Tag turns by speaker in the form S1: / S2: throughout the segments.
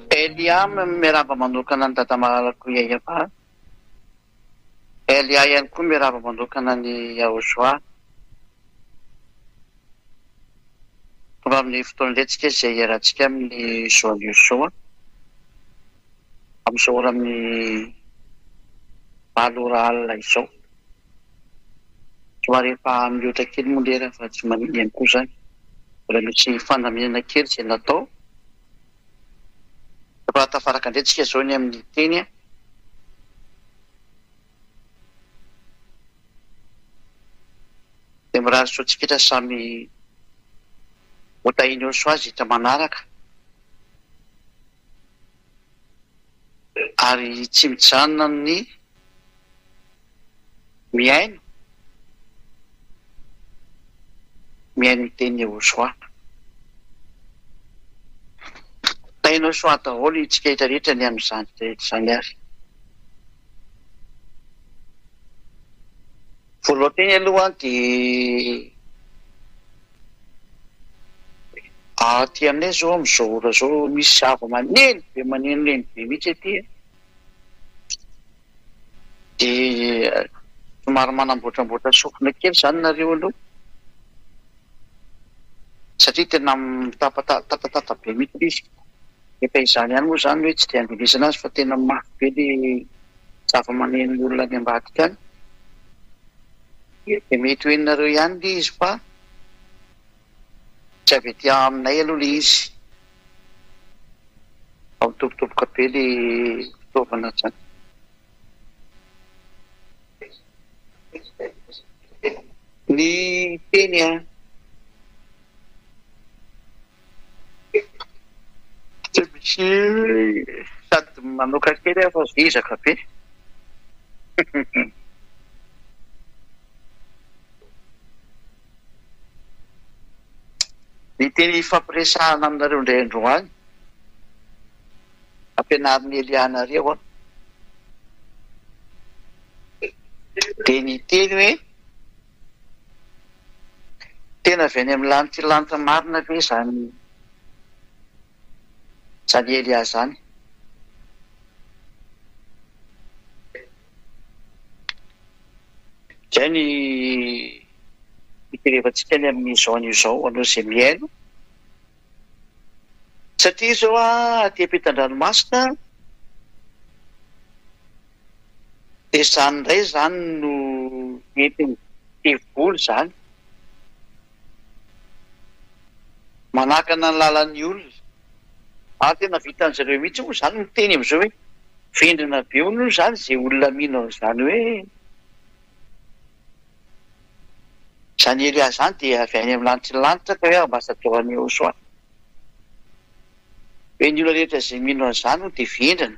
S1: Elia miarahaba manokana an'i Dada malalako Yayava. Elia ihany koa miarahaba manokana an'i Yahoshua. Tonga amin'ny fotoana indray tsika izay hiarahantsika amin'ny Joan Yoshua. Amin'izao ora amin'ny valo ora alina izao. Somary efa mihoatra kely moa lera fa tsy maninona ihany koa izany. Mbola misy fandaminana kely izay natao. Efa tafaraka indray tsika izao ny amin'ny teny. Dia mirary soa antsika rehetra samy ho tahian'i Yehosua azy hita manaraka. Ary tsy mijanona amin'ny mihaino, mihaino ny tenin'i Yehosua. Tahin'i Yehosua daholo isika rehetra rehetra ny amin'izany rehetra izany ary. Voalohanteny aloha dia aty aminay izao amin'izao ora izao misy zava-maneno be manenoneno be mihitsy aty an, dia somary manamboatramboatra sofina kely izany nareo aloha satria tena mitapatatatata be mihitsy ilay izy, efa izany ihany moa izany hoe tsy dia andrenesana azy fa tena mafy be ilay zava-maneno ny olona any ambadika any, dia mety ho henonareo ihany ilay izy fa tsy avy aty aminay aloha ilay izy fa mitobotoboka be ilay fitaovana izany. Ny teny an! Tsy misy sady manoka kely aho fa vizaka be. Ny teny ifampiresahana aminareo indray androany, ampianarin'i Elia anareo aho, dia ny teny hoe. Tena avy any amin'ny lanitra lanitra marina ve izany izany Elia izany? Izay ny hijerevantsika ny amin'izao anio izao ho anao izay mihaino. Satria izao aty ampitan-dranomasina Dia izany indray izany no entin'ny devoly izany manakana ny lalan'ny olona. Ary tena vitan-dry zareo mihitsy moa izany miteny amin'izao hoe vendrana be hono izany izay olona mino an'izany hoe izany Elia izany dia avy any amin'ny lanitry ny lanitra ka hoe ambasadaoran'i Yehosua. Hoe ny olona rehetra izay mino an'izany hono dia vendrana.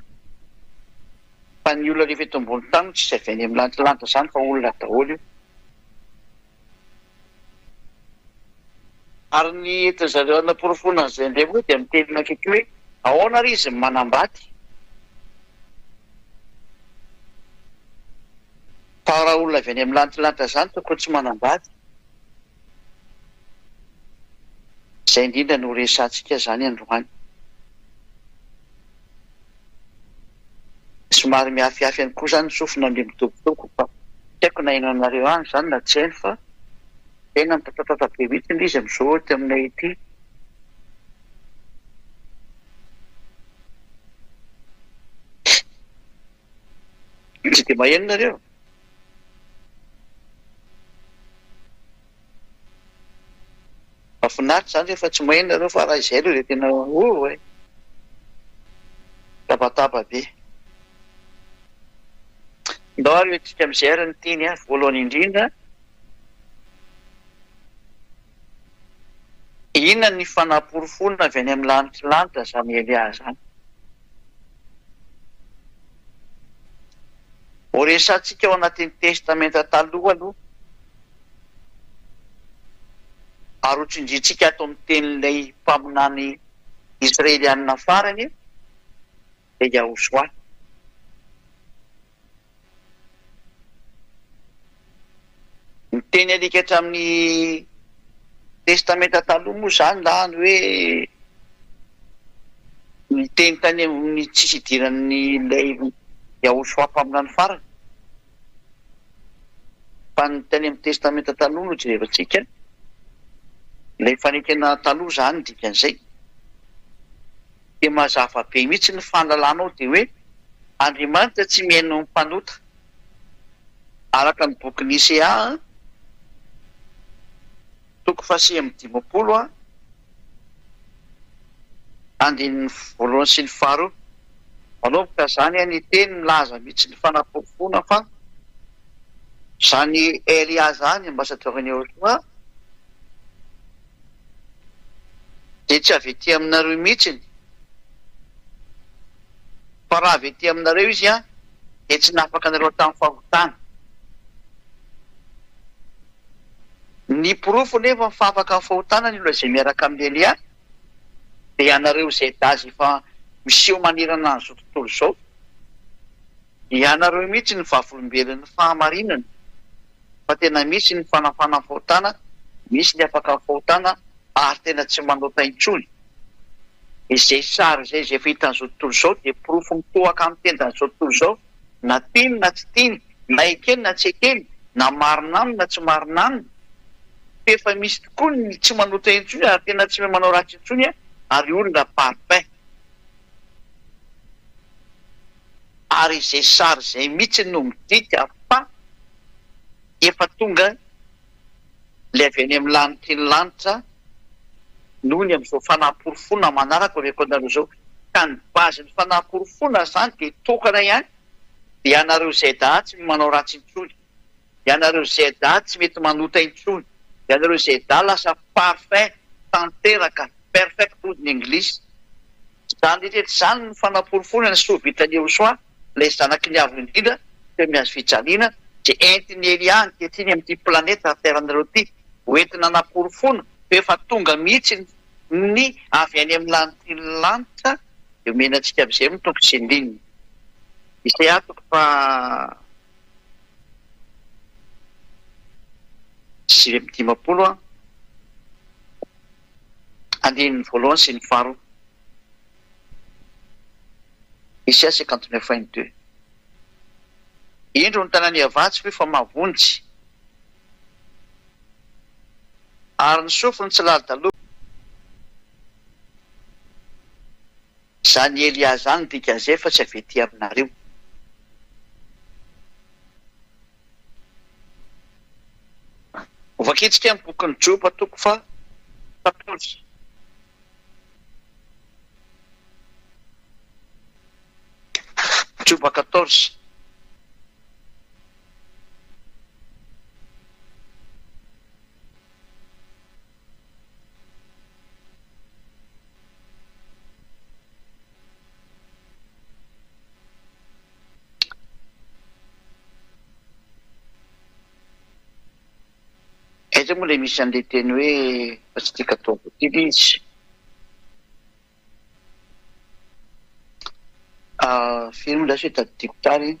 S1: Fa ny olona rehefa eto ambony tany hono tsisy avy any amin'ny lanitra lanitra izany fa olona daholo io. Ary ny entin zareo hanaporofoana an'izay indray moa dia miteny akaiky hoe ahoana ary izy no manambady? Fa raha olona avy any amin'ny lanitra lanitra izany tokony tsy manambady. Izay indrindra no resahantsika izany androany. Somary mihafihafy ihany koa izany ny sofina andeha midobodobo fa tsy haiko na heno anareo any izany na tsy haino fa tena mitatatata be mihitsy ilay izy amin'izao aty aminay ity. Tsy dia maheno nareo? Mahafinaritra izany rehefa tsy maheno nareo fa raha izay aloha dia tena oh eh! Tabataba be. Ndao ary hoentintsika amin'izay ary ny teny an, voalohany indrindra, inona ny fanaporofoana avy any amin'ny lanitry lanitra izany Elia izany? Horesahantsika ao anatin'ny Testamenta Taloha aloha, ary hotsindriantsika ato amin'ny tenin'ilay mpaminany Israelianina farany, dia Yahoshua. Ny teny alika hatramin'ny Testamenta Taloha moa izany na ny hoe. Ny teny tany amin'ny tsisy idiran'ny ilay Yahoshua mpaminany farany. Fa ny tany amin'ny testamenta taloha no jerevantsika, ilay fanekena taloha izany ny dikan'izay. Dia mazava be mihitsy ny fahalalana ao dia hoe Andriamanitra tsy mihaino ny mpanota. Araka ny bokin'i Isea toko faha-59 andininy voalohany sy ny faharoa. Manomboka izany ny teny milaza mihitsy ny fanaporofoana fa izany Elia izany, ambasadaorin'i Yehosua, dia tsy avy ety aminareo mihitsiny, fa raha avy ety aminareo izy dia tsy nahafaka anareo tamin'ny fahotana. Ny porofo nefa fa afaka amin'ny fahotana ny olona izay miaraka amin'i Elia dia ianareo izay dazy efa miseho manerana an'izao tontolo izao. Ianareo mihitsy no vavolombelon'ny fahamarinana fa tena misy ny fanafana ny fahotana, misy ny afaka ny fahotana ary tena tsy manota intsony. Izay sary izay izay efa hitan'izao tontolo izao dia porofo mitohaka amin'ny tendan'izao tontolo izao na tiany na tsy tiany, na ekeny na tsy ekeny, na marina aminy na tsy marina aminy, fa efa misy tokoa ny tsy manota intsony ary tena tsy mahay manao ratsy intsony ary olona parfait. Ary izay sary izay mihitsy no midika fa efa tonga ilay avy any amin'ny lanitry ny lanitra noho ny amin'izao fanaporofoana manaraka omeko anareo izao. Ka ny base-n'ny fanaporofoana izany dia tokana ihany, dia ianareo ZA tsy manao ratsy intsony, ianareo ZA tsy mety manota intsony, ianareo ZA lasa parfait, tanteraka, perfect hozy ny anglisy. Izany rehetra izany no fanaporofoana ny soa vitan'i Yehosoa, ilay Zanaky ny Avo Indrindra, teo amin'ny hazo fijaliana, izay entin'i Elia ankehitriny amin'ity planeta Terre-nareo ity, ho entina hanaporofoana fa efa tonga mihitsy ny avy any amin'ny lanitry ny lanitra, dia omena antsika amin'izay ny toko sy andininy. Isaia toko faha 59 an. Andininy voalohany sy ny faharoa. Isaia 59 un deux. Indro ny tanan'i Iavah tsy fohy fa mahavonjy, ary ny sofiny tsy lalidalova. Izany Elia izany ny dikan'izay fa tsy avy ety aminareo. Hovakintsika ny bokin'i Joba toko faha quatorze. Joba quatorze. Aiza moa ilay misy an'ilay teny hoe fa tsy tia kataovo ity ilay izy? Firy moa ilay hoe tadidiko tsara iny?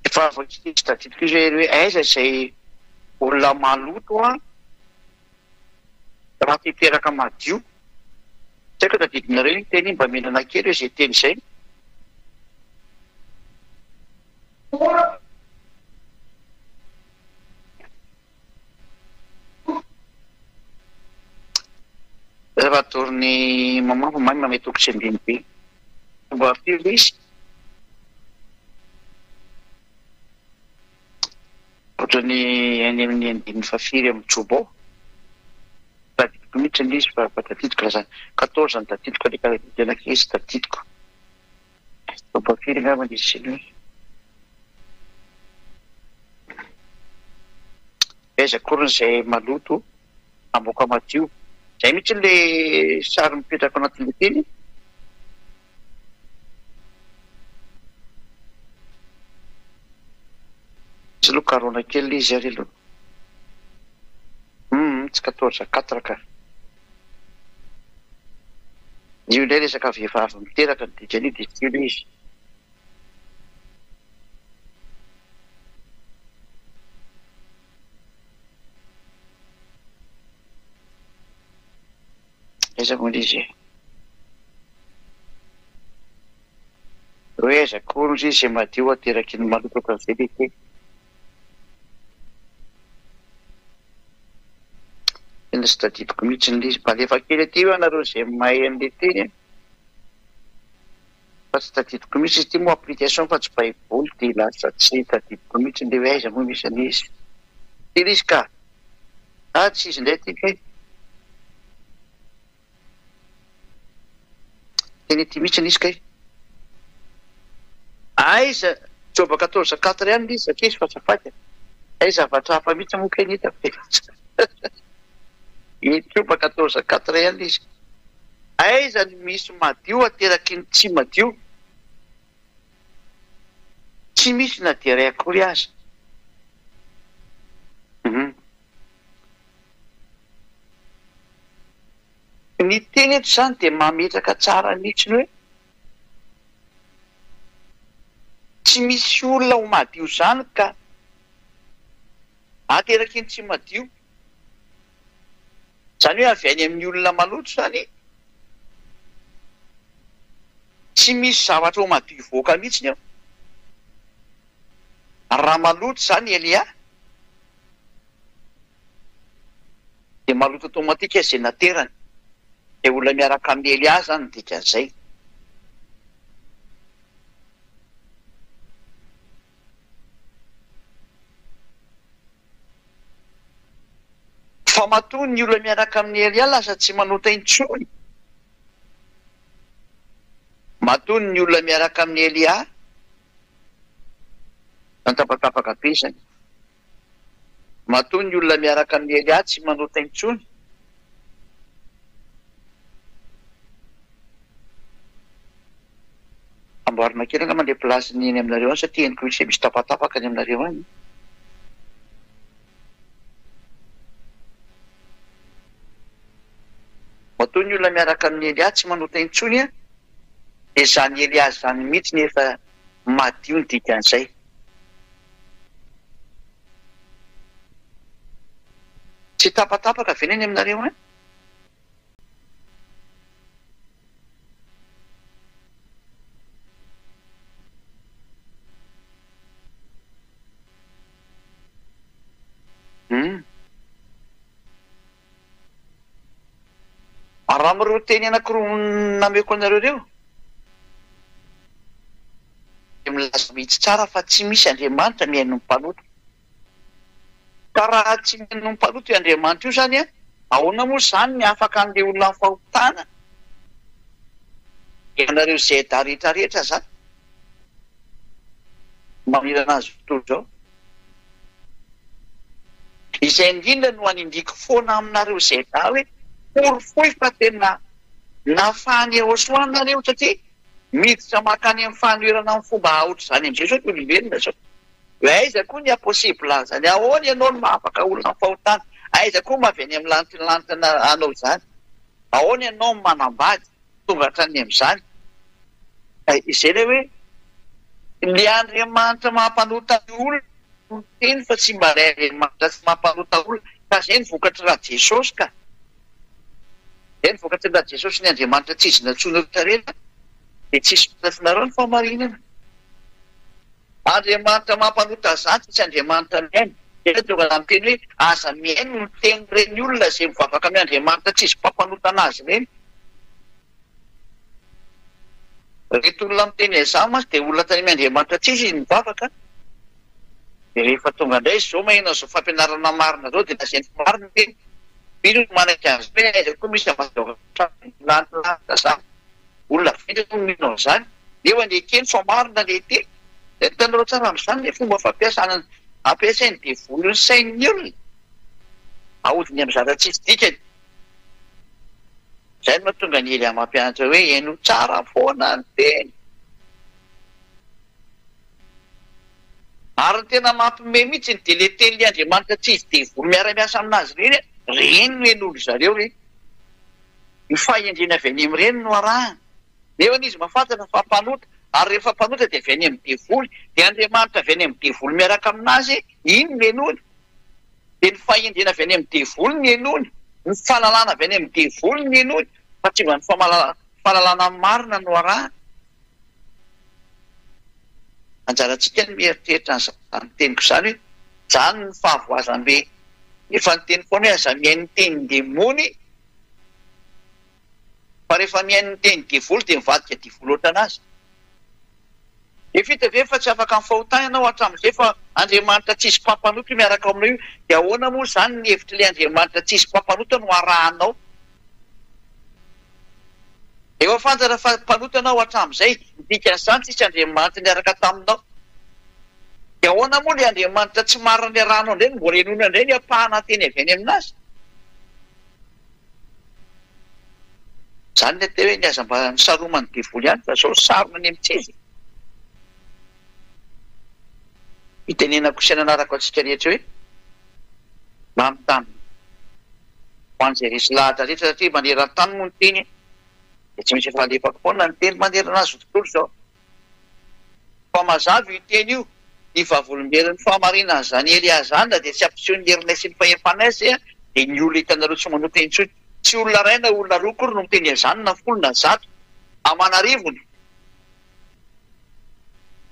S1: Efa voatsy tadidiko izy hoe aiza izay olona maloto an, raha te hiteraka madio. Tsy haiko tadidinareo iny teny iny, mba mihinana kely hoe izay teny izay. Rehefa adoron'ny maman vao may mamehy toko sy andininy be. Fomba firy ilay izy? Ohatran'ny any amin'ny andininy fahafiry amin'ny joba ao. Tadidiko mihitsy ilay izy fa tadidiko raha izany. Quatorze no tadidiko alefa tena kely tsy tadidiko. Joba firy angamba ilay izy iny. Aiza akory izay maloto hamoaka madio. Izay mihitsy ilay sary mipetraka ao anatin'ilay teny. Tsy aloha karona kely ilay izy ary aloha. Hum, tsy quatorze quatre ka. Io indray resaka vehivavy miteraka ny dikan'io dia tsy io ilay izy. Aiza moa ilay izy e? Hoe aiza koa ry izay madio ateraky ny maloto ohatran'izay le teny. Tena tsy tadidiko mihitsy ilay izy. Mba alefa kely aty hoe anareo izay mahay an'ilay teny a. Fa tsy tadidiko mihitsy izy ity moa application fa tsy baiboly dia lasa tsy tadidiko mihitsy ilay hoe aiza moa misy an'ilay izy. Ity ilay izy ka. Ah tsy izy indray ity kay. Tena ity mihitsy izy kay. Aiza Joba 14 4 ihany izy satria izy fa azafady e. Hay zavatra hafa mihitsy moa kay ny hitako dia Joba 14 4 ihany izy. Aiza ny misy madio ateraky ny tsy madio? Tsy misy na dia iray akory aza. Ny teny eto izany dia mametraka tsara mihitsy ny hoe tsy misy olona ho madio izany ka ateraky ny tsy madio. Izany hoe avy any amin'ny olona maloto izany tsy misy zavatra ho madio hivoaka mihitsy eo. Raha maloto izany Elia dia maloto automatique izay naterany. Izay olona miaraka amin'i Elia izany ny dikan'izay. Fa matoa ny olona miaraka amin'i Elia lasa tsy manota intsony. Matoa ny olona miaraka amin'i Elia Tapatapaka be izany. Matoa ny olona miaraka amin'i Elia tsy manota intsony. Amboarina kely angamba ilay place-ny eny aminareo any satria henoko misy misy tapatapaka any aminareo any. Matoa ny olona miaraka amin'i Elia tsy manota intsony an, dia izany Elia izany mihitsy no efa madio ny dikan'izay. Tsy tapatapaka ve ny any aminareo any? Hum. Ary raha amin'ireo teny anankiroa nameko anareo ireo, dia milaza mihitsy tsara fa tsy misy Andriamanitra mihaino ny mpanota. Ka raha tsy mihaino ny mpanota io Andriamanitra io izany an, ahoana moa izany ny afaka an'ilay olona amin'ny fahotana? Ianareo ZA rehetra rehetra izany manerana an'izao tontolo izao. Izay indrindra no anindriako foana aminareo ZA hoe porofoy fa tena nafahan'i Yehosua nareo satria miditra mankany amin'ny fanoherana amin'ny fomba aotr'izany amin'izay izao ny olombelona izao. Hoe aiza koa ny hapossible an'izany? Ahoana ianao no mahafaka olona amin'ny fahotana? Aiza koa mba avy any amin'ny lanitry ny lanitra hanao izany? Ahoana ianao no manambady tonga hatrany amin'izany? Izay ilay hoe ny Andriamanitra mampanota ny olona no miteny fa tsy mba ilay Andriamanitra tsy mampanota olona. Ka izay ny vokatry ra Jesosy ka. Izay ny vokatry ny ra Jesosy ny Andriamanitra tsy izy nantsoina rehetra rehetra dia tsisy mitafinareo ny fahamarinana. Andriamanitra mampanota zany tsisy Andriamanitra mihaino. Dia tonga za miteny hoe aza mihaino ny tenin'ireny olona izay mivavaka amin Andriamanitra tsisy mpampanota anazy ireny. Reto olona miteny an'izany mantsy dia olona tany amin Andriamanitra tsisy izy nivavaka. Dia rehefa tonga indray izy izao maheno an'izao fampianarana marina izao dia lazainy fa marina ny teny. Mino no manaiky an'izany hoe aiza koa misy ambadika lanitra zany. Olona vendrana no mino an'izany, nefa nekeny fa marina ilay teny. Dia hitanareo tsara amin'izany ilay fomba fampiasana ampiasain'ny devoly ny sain'ny olona, ahodiny amin'ny zavatra tsisy dikany. Izay no mahatonga an'i Elia mampianatra hoe henoy tsara foana ny teny. Ary ny tena mampime mihitsy dia le tenin'ny Andriamanitra tsy izy devoly miara-miasa aminazy ireny, ireny no henoin-dry zareo ireny. Ny fahendrena avy any amin'ireny no arahany. Nefa izy mahafantatra fa mpanota, ary rehefa mpanota dia avy any amin'ny devoly, dia Andriamanitra avy any amin'ny devoly miaraka aminazy, iny no henoiny. Dia ny fahendrena avy any amin'ny devoly no henoiny, ny fahalalana avy any amin'ny devoly no henoiny, fa tsy mba ny fahalalana marina no arahany. Anjarantsika ny mieritreritra an'izany teniko izany hoe izany ny fahavoazam-be. Efa niteny foana hoe aza mihaino ny tenin-demony fa rehefa mihaino ny tenin'ny devoly dia mivadika devoly ohatran'azy. Efa hita ve fa tsy afaka amin'ny fahotana ianao hatramin'izay fa Andriamanitra tsisy mpampanota io miaraka aminao io dia ahoana moa izany ny hevitr'ilay Andriamanitra tsisy mpampanota no arahanao? Efa fantatra fa mpanota ianao hatramin'izay, ny dikan'izany tsisy Andriamanitra niaraka taminao. Dia ahoana moa ilay Andriamanitra tsy marina niarahanao indray no mbola henoina indray ny ampahana teny avy any aminazy? Izany ny atao hoe ny aza mba misaroman'ny devoly ihany fa izao sarona any amin'ny tsy izy. Itenenako sy ananarako antsika rehetra hoe mba mitandrina ho an'izay resy lahatra rehetra satria maneran-tany moa ny teny dia tsy maintsy efa alefako foana ny teny manerana azy tontolo izao. Fa mazava io teny io, ny vavolombelon'ny fahamarinan'izany Elia izany na dia tsy hampiseho ny herinay sy ny fahefanay aza dia ny olona hitanareo tsy manota intsony. Tsy olona iray na olona roa akory no miteny an'izany na folo na zato aman'arivony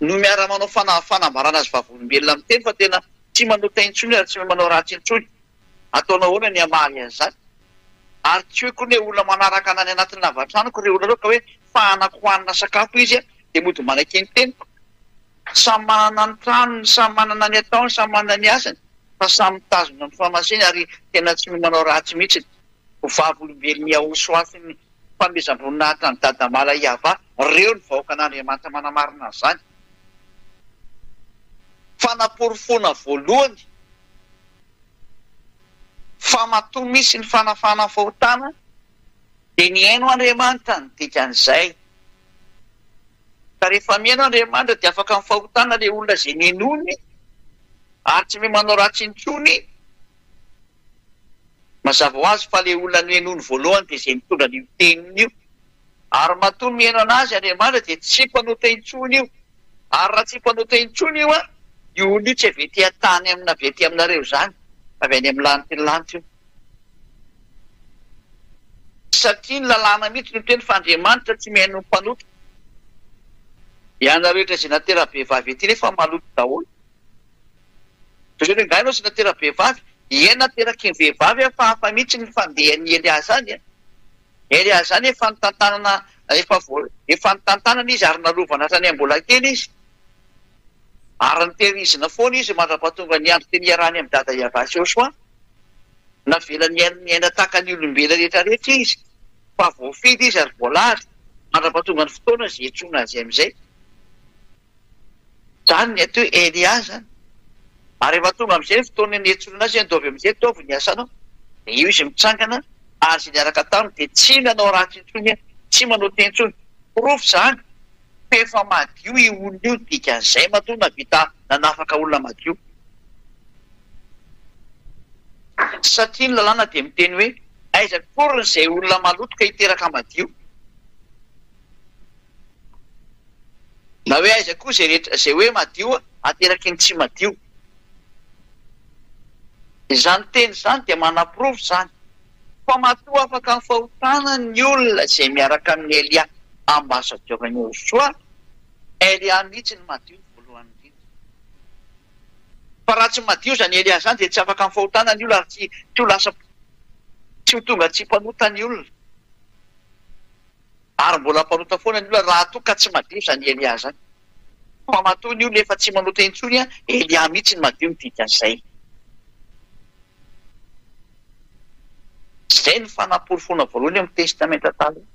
S1: no miara-manao fanambarana azy vavolombelona miteny fa tena tsy manota intsony ary tsy manao ratsy intsony. Ataonao ahoana ny hamaly an'izany? Ary tsy hoe koa ny olona manaraka ana any anatin'ny lavatranoko ireo olona ireo ka hoe fahanako hohanina sakafo izy dia mody manaiky ny teniko. Samy manana ny tranony, samy manana ny ataony, samy manana ny asany fa samy mitazona ny fahamasiny ary tena tsy manao ratsy mihitsy. Ho vavolombelon'i Yahosoa sy ny fanomezam-boninahitra an'i Dadamala Yavah ireo ny vahoakan'Andriamanitra manamarina an'izany. Fanaporofoana voalohany. Fa matoa misy ny fanafahana fahotana dia nihaino Andriamanitra ny dikan'izay. Ka rehefa mihaino Andriamanitra dia afaka amin'ny fahotana ilay olona izay ninoany ary tsy mahay manao ratsy intsony. Mazava ho azy fa ilay olona nohenoiny voalohany dia izay nitondra an'io teniny io. Ary matoa mihaino an'azy Andriamanitra dia tsy mpanota intsony io. Ary raha tsy mpanota intsony io an, io olona io tsy avy ety an-tany amina avy ety aminareo izany, fa avy any amin'ny lanitry ny lanitra io. Satria ny lalàna mihitsy no miteny fa Andriamanitra tsy mihaino ny mpanota. Ianareo rehetra izay natera-behivavy ety nefa maloto daholo. Toy izany hoe angaha ianao tsy natera-behivavy? Ie nateraky ny vehivavy aho fa hafa mihitsy ny fandehan'i Elia izany an. Elia izany efa nitantanana efa voa efa nitantanana izy ary narovana hatrany am-bola kely izy. Ary nitehirizina foana izy mandra-pahatonga ny andro teny hiarahany amin'i Dada Yavah sy Yosua. Navela niaina niaina tahaka ny olombelona rehetra rehetra izy fa voafidy izy ary voalahatra mandra-pahatonga ny fotoana izay hiantsoana azy amin'izay. Izany ny atao hoe Elia izany. Ary rehefa tonga amin'izay ny fotoana niantsoana azy, andaovy amin'izay ataovy ny asanao. Dia io izy mitsangana ary izay niaraka taminy dia tsy nanao ratsy intsony, tsy manao teny intsony. Porofo izany fa efa madio io olona io, dikan'izay matoa nahavita nanafaka olona madio. Satria ny lalàna dia miteny hoe aiza akory izay olona maloto ka hiteraka madio. Na hoe aiza koa izay rehetra izay hoe madio ateraky ny tsy madio. Izany teny izany dia manaporofo izany fa matoa afaka amin'ny fahotana ny olona izay miaraka amin'i Elia ambasadaoran'i Yehosua, Elia mihitsy no madio voalohany indrindra. Fa raha tsy madio izany Elia izany dia tsy afaka amin'ny fahotana ny olona ary tsy tsy ho lasa tsy ho tonga tsy mpanota ny olona. Ary mbola mpanota foana ny olona raha toa ka tsy madio izany Elia izany. Fa matoa ny olona efa tsy manota intsony an, Elia mihitsy no madio ny dikan'izay. Izay no fanaporofoana voalohany eo amin'ny Testamenta Taloha.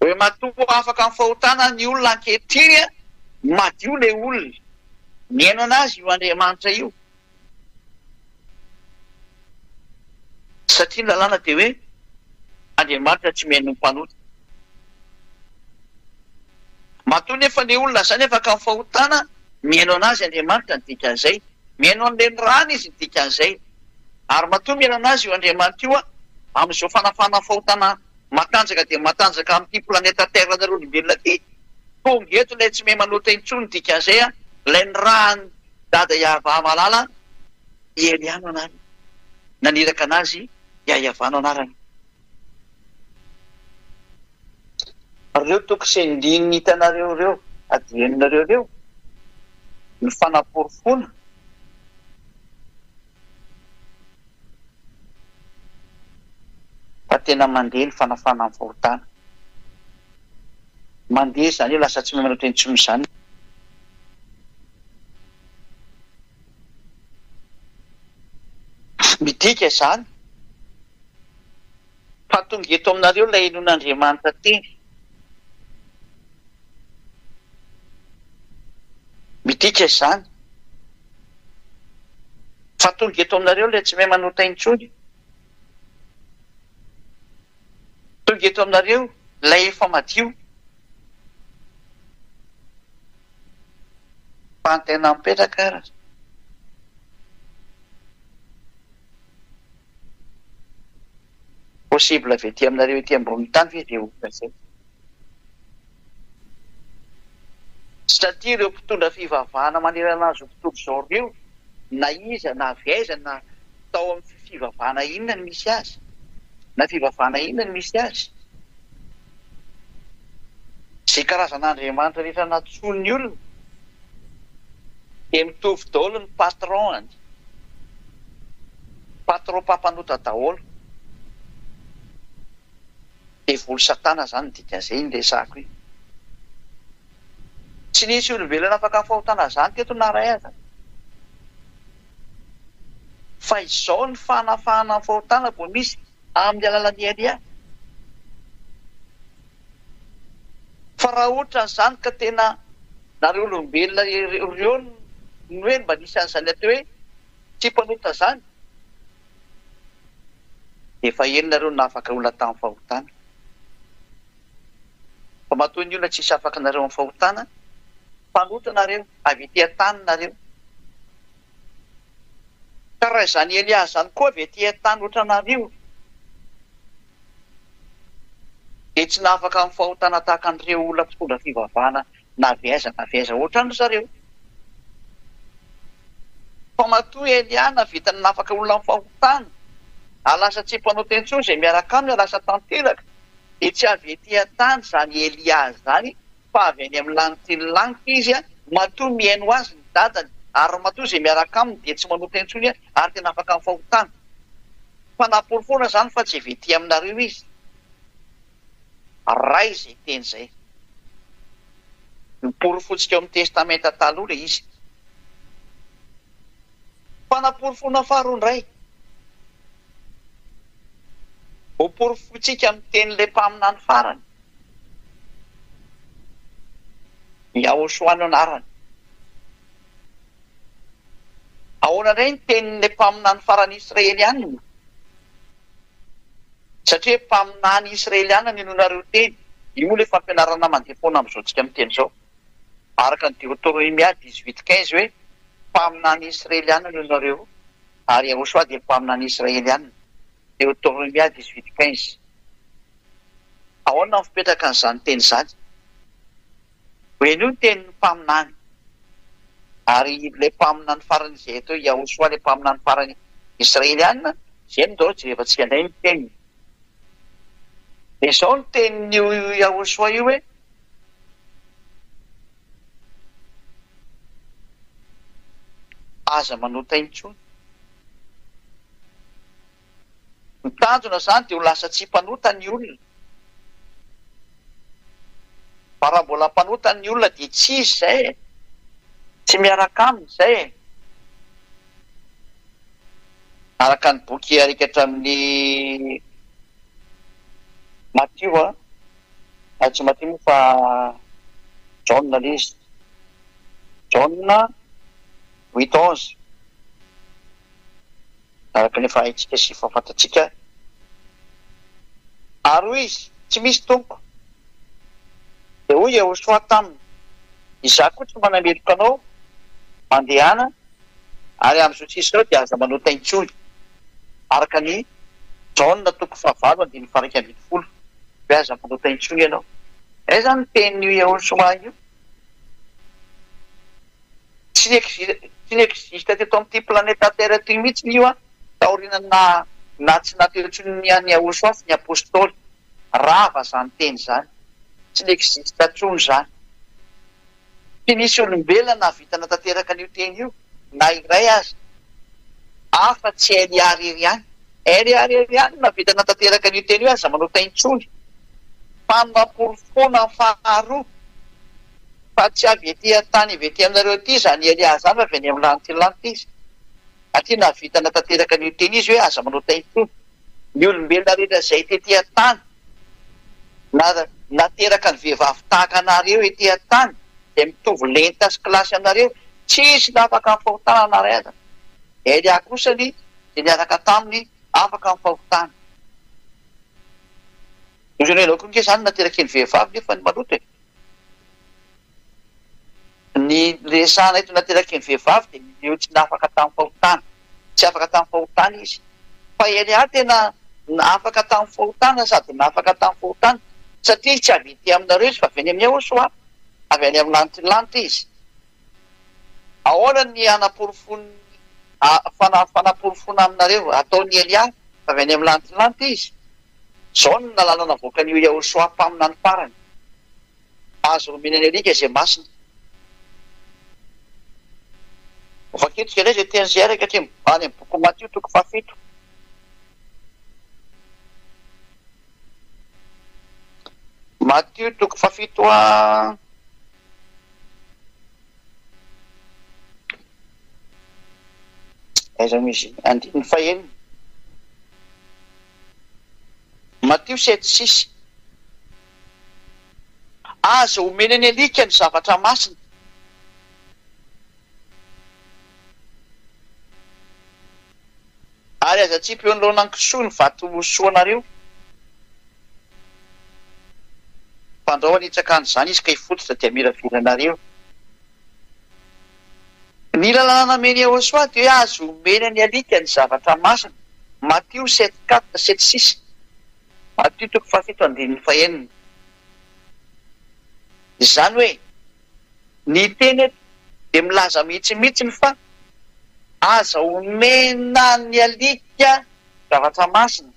S1: Hoe matoa afaka amin'ny fahotana ny olona ankehitriny an, madio ilay olona. Mihaino an'azy io Andriamanitra io. Satria ny lalàna dia hoe Andriamanitra tsy mihaino ny mpanota. Matoa nefa ny olona izany afaka amin'ny fahotana, Mihaino an'azy Andriamanitra ny dikan'izay. Mihaino an'ilay nirahana izy ny dikan'izay. Ary matoa mihaino an'azy io Andriamanitra io amin'izao fanafahana fahotana matanjaka dia matanjaka amin'ity planeta Terre nareo olombelona ity, tonga eto ilay tsy mahay manota intsony ny dikan'izay, ilay nirahan'i Dada Yavah malala i Elia no anarany. Naniraka an'azy Yayavah no anarany. Ireo toko sy andininy hitanareo ireo, adinonareo ireo, ny fanaporofoana fa tena mandeha ny fanafana ny fahotana. Mandeha izany hoe lasa tsy mahay manao intsony izany. Midika izany fa tonga eto aminareo ilay henoin'Andriamanitra teny. Midika izany fa tonga eto aminareo ilay tsy mahay manota intsony. Tonga eto aminareo ilay efa madio. Fa ny tena mipetraka ary. Possible avy ety aminareo ety ambonin'ny tany ve izay olona izay? Satria ireo mpitondra fivavahana manerana an'izao tontolo izao ireo, na iza na avy aiza na tao amin'ny fivavahana inona no misy azy, na fivavahana inona no misy azy, izay karazana andriamanitra rehetra nantsoin'ny olona dia mitovy daholo ny patron-ny. Patron mpampanota daholo. Devoly satana zany ny dikan'izay iny resako iny. Tsy nisy olombelona afaka ny fahotana zany teto na ray aza. Fa izao ny fanafahana ny fahotana vao misy amin'ny alalan'i Elia. Fa raha ohatran'izany ka tena nareo olombelona ireo no hoe mba nisy an'izany atao hoe tsy mpanota zany dia efa ela nareo no nahafaka olona tamin'ny fahotana. Fa matoa ny olona tsisy afaka nareo amin'ny fahotana, mpanota nareo, avy ety an-tany nareo. Ka raha izany Elia izany koa avy ety an-tany ohatranareo, dia tsy nahafaka amin'ny fahotana tahaka an'ireo olona mpitondra fivavahana na avy aiza na avy aiza ohatran-dry zareo. Fa matoa Elia nahavita ny nahafaka olona amin'ny fahotana, ary lasa tsy mpanota intsony izay miaraka aminy ary lasa tanteraka, dia tsy avy ety an-tany izany Elia izany fa avy any amin'ny lanitry ny lanitra izy, matoa mihaino azy ny dadany, ary matoa izay miaraka aminy dia tsy manota intsony ary tena afaka amin'ny fahotana. Fanaporofoana izany fa tsy avy ety aminareo izy. Ray izay teny izay. Noporofointsika ao amin'ny Testamenta Taloha ilay izy. Fanaporofoana faharoa indray. Hoporofointsika amin'ny tenin'ilay mpaminany farany. Yahoshua no anarany. Ahoana indray ny tenin'ilay mpaminany farany Israelianina? Satria mpaminany Israelianina no inoanareo teny. Io moa ilay fampianarana mandeha foana amin'izao tsika miteny izao. Araka ny Deoteronomia 18, 15 hoe mpaminany Israelianina no inoanareo ary Yahoshua dia mpaminany Israelianina. Deoteronomia 18, 15. Ahoana no fipetraka an'izany teny izany? Henoy ny tenin'ny mpaminany. Ary ilay mpaminany farany izay atao hoe Yahoshuah, ilay mpaminany farany Israeliana, izay no ndao jerevantsika indray ny teniny. Dia izao ny tenin'io Yahoshuah io hoe, Aza manota intsony. Ny tanjona izany dia ho lasa tsy mpanota ny olona. Fa raha mbola mpanota ny olona dia tsy izy izay e! Tsy miaraka aminy izay e! Araka ny boky arika hatramin'ny Matio a, tsy Matio moa fa Jaona ilay izy, Jaona huit onze. Araka ny efa haintsika sy efa fantatsika. Ary hoy izy, Tsy misy, Tompoko. Dia hoy Yehosua taminy, Izaho koa tsy manameloka anao, Mandehana ary amin'izao sisa izao dia aza manota intsony, araka ny Jaona toko fahavalo andininy faha-11, hoe aza manota intsony ianao. Aiza ny tenin'io Yahoshuah io? Tsy ni-existe teto amin'ity planeta Terre ity mihitsy io an, taorian'ny naha na tsy naha teo intsony ny an'i Yahoshuah sy ny Apostoly. Rava izany teny izany. Tsy ni-existe intsony izany. Tsy nisy olombelona nahavita natanteraka an'io teny io, na iray aza, afa tsy Elia irery ihany. Elia irery ihany no nahavita natanteraka an'io teny io, aza manota intsony. Fanaporofoana faharoa fa tsy avy ety an-tany avy ety aminareo ety izany Elia izany fa avy any amin'ny lanitra lanitra izy. Satria nahavita natanteraka an'io teny izy hoe aza manota intsony. Ny olombelona rehetra izay tety an-tany na nateraka ny vehivavy tahaka anareo ety an-tany izay mitovy lenta sy kilasy aminareo, tsisy nafaka amin'ny fahotana na iray aza. Elia kosa ny izay niaraka taminy afaka amin'ny fahotana. Ianao koa nge izany nateraky ny vehivavy nefa ny maloto e. Ny resahana eto nateraky ny vehivavy dia ny eo tsy nafaka tamin'ny fahotana. Tsy afaka tamin'ny fahotana izy. Fa Elia tena afaka tamin'ny fahotana sady nafaka tamin'ny fahotana. Satria tsy avy ety aminareo izy fa avy any amin'ny Yahoshuah. Avy any amin'ny lanitry ny lanitra izy. Ahoana ny hanaporofoan'ny fanaporofoana aminareo ataon'i Elia fa avy any amin'ny lanitry ny lanitra izy? Izao no lalàna navoakan'io Yahoshuah mpaminany farany. Azo omena ny alika izay masina. Vakintsika indray izay teny izay araka any amin'ny bokin'i Matio toko fahafito. Matio toko fahafito a. Aiza moa izy? Andininy fahenina. Matio sept six. Aza omena ny alika ny zavatra masina. Ary aza atsipy eo anoloana ny kisoa ny vatosoanareo. Fandrao hanitsaka an'izany izy ka hifototra dia hamiravira anareo. Ny lalàna nomen'i Yehosua dia hoe aza omena ny alika ny zavatra masina, Matio sept quatre, sept six. Matio toko fahafito andininy fahenina. Izany hoe, ny teny eto dia milaza mihitsimihitsiny fa aza omena ny alika zavatra masina.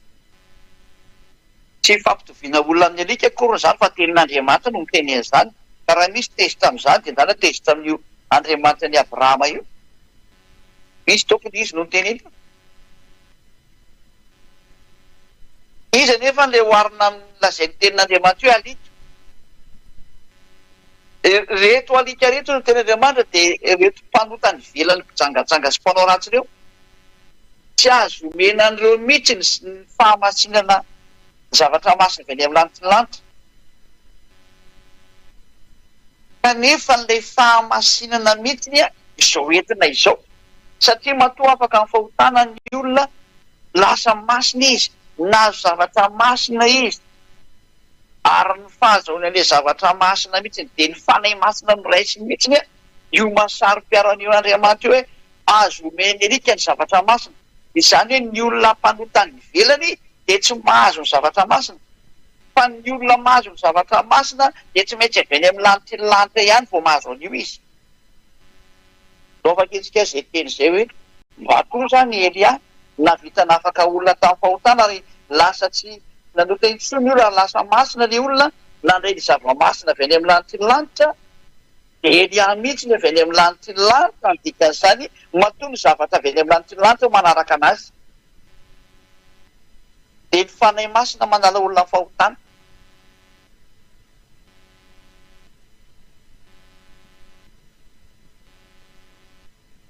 S1: Tsy fampitoviana olona amin'ny alika akory izany fa tenin'Andriamanitra no miteny an'izany. Ka raha misy tezitra amin'izany dia ndana tezitra amin'io Andriamanitra an'i Abrahama io. Izy tompony izy no niteny an'io. Iza anefa ilay oharina amin'ny lazain'ny tenin'Andriamanitra hoe alika? Ireto alika ireto ny tenin'Andriamanitra dia ireto mpanota any ivelany mpijangajanga sy mpanao ratsy ireo. Tsy azo omena an'ireo mihitsy ny fahamasinana ny zavatra masina avy any amin'ny lanitry ny lanitra. Kanefa ilay fahamasinana mihitsy izao entina izao. Satria matoa afaka amin'ny fahotana ny olona, lasa masina izy, nahazo zavatra masina izy, ary ny fahazahoany an'ilay zavatra masina mihitsy dia ny Fanahy Masina noraisiny mihitsy io maha-saro-piaro an'io Andriamanitra io hoe azo omen'ny alika ny zavatra masina. Izany hoe ny olona mpanota any ivelany dia tsy mahazo ny zavatra masina, fa ny olona mahazo ny zavatra masina dia tsy maintsy avy any amin'ny lanitry ny lanitra ihany vao mahazo an'io izy. Novakintsika izay teny izay hoe, Mba koa izany i Elia nahavita nafaka olona tamin'ny fahotana ary lasa tsy nanota intsony ny olona ary lasa masina ilay olona nandray ny zava-masina avy any amin'ny lanitry ny lanitra. Dia Elia mihitsy ny avy any amin'ny lanitry ny lanitra ny dikan'izany, matoa ny zavatra avy any amin'ny lanitry ny lanitra manaraka an'azy. Dia ny Fanahy Masina manala olona amin'ny fahotana.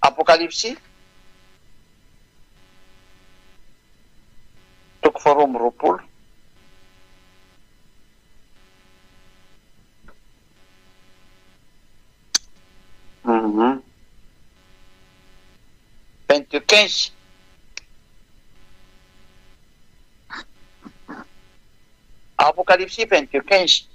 S1: Apokalypsy toko faharoa amby roapolo. 22 15. Apokalypsy 22 15.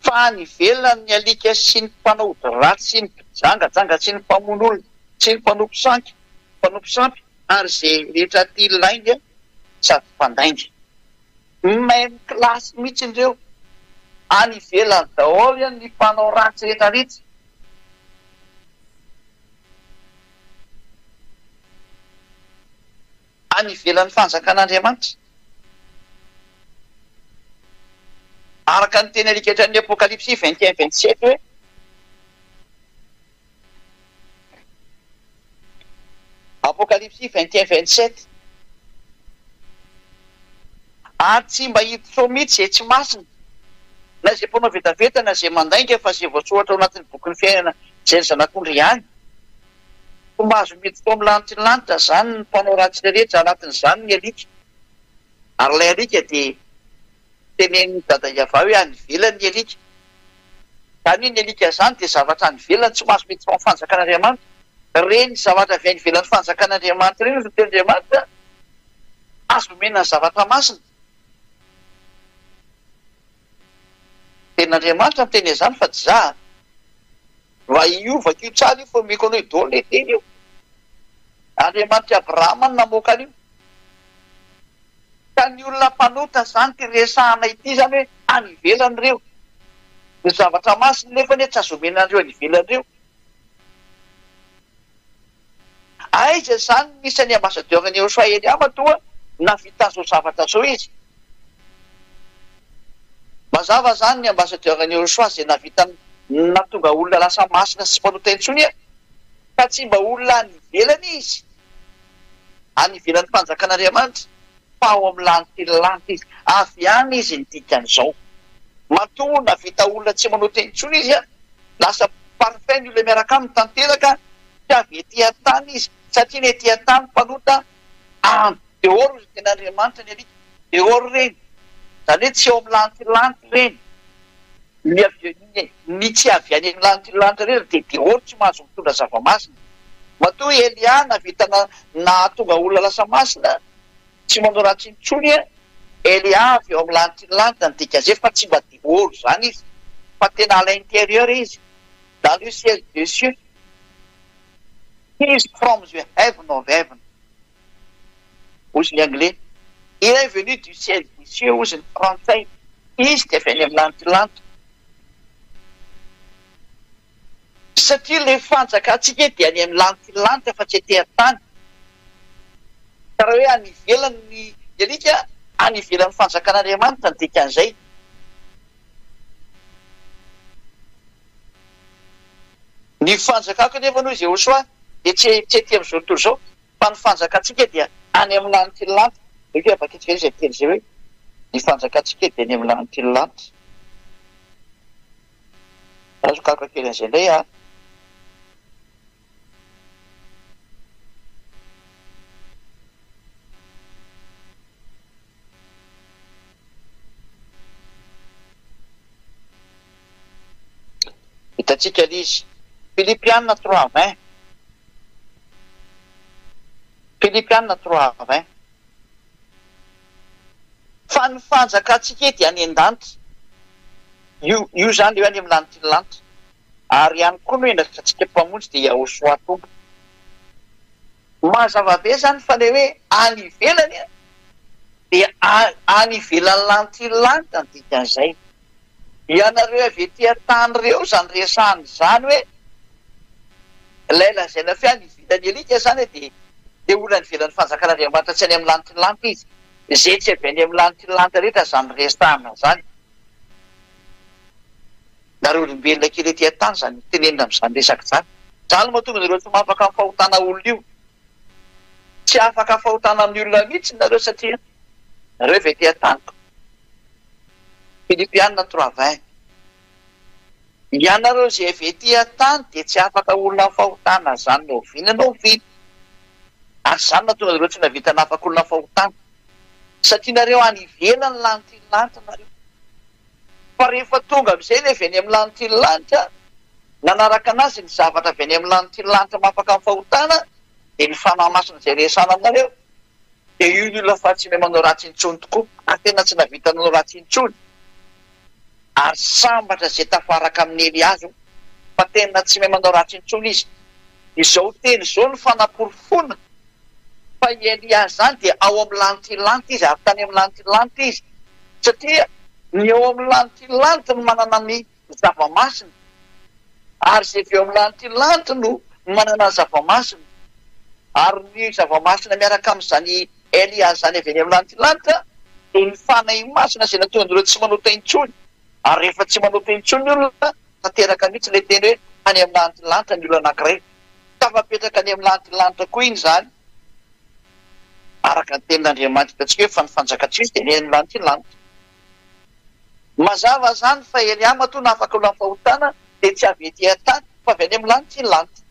S1: Fa any ivelany ny alika sy ny mpanao ody ratsy sy ny mpijangajanga sy ny mpamono olona sy ny mpanompo sanky, mpanompo sampy ary izay rehetra tia lainga sady mpandainga. Même classe mihitsy ireo. Any ivelany daholo ny mpanao ratsy rehetra rehetra. Any ivelan'ny fanjakan'Andriamanitra. Araka ny teny alika hatrany Apokalypsy 21 27 hoe. Apokalypsy 21 27 Ary tsy mba hiditra ao mihitsy izay tsy masina, na izay mpanao vetaveta, na izay mandainga, fa izay voasoratra ao anatin'ny bokin'ny fiainana izay ny Zanak'ondry ihany. Tsy mahazo miditra ao amin'ny lanitry ny lanitra izany ny mpanao ratsy rehetra, anatin'izany ny alika. Ary ilay alika dia tenenin'i Dada Yavah hoe any ivelany ny alika. Izany hoe ny alika izany dia zavatra any ivelany, tsy mahazo miditra ao amin'ny fanjakan'Andriamanitra. Ireny zavatra avy any ivelan'ny fanjakan'Andriamanitra ireny no tenin'Andriamanitra azo omena ny zavatra masina. Tenin'Andriamanitra miteny an'izany fa tsy za. Raha io vakio tsara io fa omeko anao daholo ilay teny io. Andriamanitr'i Abrahama no namoaka an'io. Ka ny olona mpanota izany ity resahana ity izany hoe any ivelany ireo. Ny zavatra masina nefa anie tsy azo omena an'ireo any ivelany ireo. Aiza izany ny isan'ny ambassadeur-n'i Yehosua Elia matoa nahavita an'izao zavatra izao izy? Mazava izany ny ambassadeur-n'i Yehosua izay nahavita nahatonga olona lasa masina sy tsy mpanota intsony fa tsy mba olona any ivelany izy, any ivelan'ny fanjakan'Andriamanitra, fa ao amin'ny lanitry ny lanitra izy. Avy any izy ny dikan'izao. Matoa nahavita olona tsy manota intsony izy, lasa parfait ny olona miaraka aminy tanteraka, tsy avy ety an-tany izy, satria ny ety an-tany mpanota en dehors hozy ny tenin'Andriamanitra ny alika, dehors ireny, izany hoe tsy ao amin'ny lanitry ny lanitra ireny. Ny avy ny tsy avy any amin'ny lanitry ny lanitra ireny dia dehors tsy mahazo mitondra zava-masina. Matoa i Elia nahavita nahatonga olona lasa masina, tsy manao ratsy intsony, Elia avy ao amin'ny lanitry ny lanitra ny dikan'izay fa tsy mba dehors izany izy fa tena à l'intérieur izy, dans le ciel des cieux. He is from the heaven of heaven hozy ny anglais, il est venu du ciel des cieux hozy ny frantsay, izy dia avy any amin'ny lanitry lanitra. Satria ilay fanjakantsika dia any amin'ny lanitry lanitra fa tsy ety an-tany. Ka raha hoe any ivelany ny alika, any ivelan'ny fanjakan'Andriamanitra ny dikan'izay. Ny fanjakako anefa hoy Jehosoa dia tsy tsy ety amin'izao tontolo izao fa ny fanjakantsika dia any amin'ny lanitry ny lanitra. Aleo hoe vakintsika izay teny izay hoe ny fanjakantsika dia any amin'ny lanitry ny lanitra. Azo karoka kely an'izay indray ah. Hitantsika ilay izy. Filipiana trois vingt. Filipiana trois vingt. Fa ny fanjakantsika dia any an-danitra. Io, io izany ilay hoe any amin'ny lanitry ny lanitra. Ary ihany koa no endrasantsika Mpamonjy dia Yahoshua Tompo. Mazava be izany fa ilay hoe any ivelany dia any ivelan'ny lanitry ny lanitra ny dikan'izay. Ianareo avy ety an-tany ireo izany resahana izany hoe ilay lazaina fe any ivelan'ny alika izany dia dia olona any ivelan'ny fanjakan'Andriamanitra tsy any amin'ny lanitry ny lanitra izy. Izay tsy avy any amin'ny lanitry ny lanitra rehetra izany resahana izany. Nareo olombelona kely ety an-tany izany tenenina amin'izany resaka izany. Izany no mahatonga anareo tsy mahafaka amin'ny fahotana olona io. Tsy afaka fahotana amin'ny olona mihitsy nareo satria nareo avy ety an-tany. Filipiana trois vingt. Ianareo izay avy ety an-tany dia tsy afaka olona amin'ny fahotana izany na oviana na oviana. Ary izany no nahatonga anareo tsy nahavita nafaka olona amin'ny fahotana. Satria nareo any ivelany lanitry ny lanitra nareo. Fa rehefa tonga amin'izay ilay avy any amin'ny lanitry ny lanitra, nanaraka an'azy ny zavatra avy any amin'ny lanitry ny lanitra mahafaka amin'ny fahotana, dia ny Fanahy Masina izay resahana aminareo, dia io ny olona fa tsy mahay manao ratsy intsony tokoa, ary tena tsy nahavita nanao ratsy intsony. Ary sambatra izay tafaraka amin'i Eliazo, fa tena tsy mahay manao ratsy intsony izy. Izao teny izao no fanaporofoana fa i Elia izany dia ao amin'ny lanitr'i lanitra izy, ary tany amin'ny lanitr'i lanitra izy, satria ny ao amin'ny lanitr'i lanitra no manana ny zava-masina, ary izay avy eo amin'ny lanitr'i lanitra no manana ny zava-masina, ary ny zava-masina miaraka amin'izany Elia izany avy any amin'ny lanitr'i lanitra dia ny Fanahy Masina izay nataon'ireo tsy manota intsony, ary rehefa tsy manota intsony ny olona, tanteraka mihitsy ilay teny hoe any amin'ny lanitr'i lanitra ny olona anankiray. Tafapetraka any amin'ny lanitry ny lanitra koa iny izany, araka ny tenin'Andriamanitra hitantsika hoe fa ny fanjakantsika dia any amin'ny lanitry ny lanitra. Mazava izany fa Elia matoa nahafaka olona amin'ny fahotana dia tsy avy ety an-tany fa avy any amin'ny lanitry ny lanitra.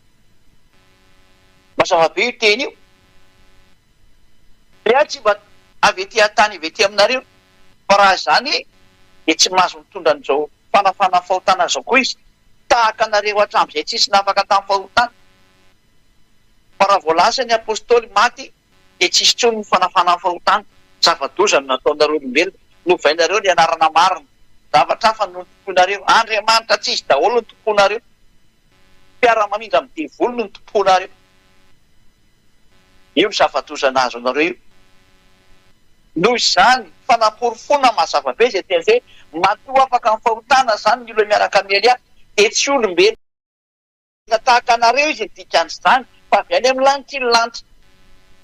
S1: Mazava be io teny io. Elia tsy mba avy ety an-tany avy ety aminareo fa raha izany dia tsy mahazo mitondra an'izao fanafana ny fahotana izao koa izy, tahaka anareo hatramin'izay tsisy nafaka tamin'ny fahotana. Fa raha vao lasa ny apostoly maty dia tsisy intsony ny fanafana ny fahotana. Zava-doza no nataonareo olombelona, novainareo ny anarana marina, zavatra hafa no notompoinareo, Andriamanitra tsisy daholo no tompoinareo, mpiara-mamindra amin'ny devoly no notompoinareo. Io ny zava-doza nahazo anareo io. Noho izany, fanaporofoana mazava be izay teny izay, matoa afaka amin'ny fahotana izany ny olona miaraka amin'i Elia, dia tsy olombelona tahaka anareo izy ny dikan'izany, fa avy any amin'ny lanitry ny lanitra.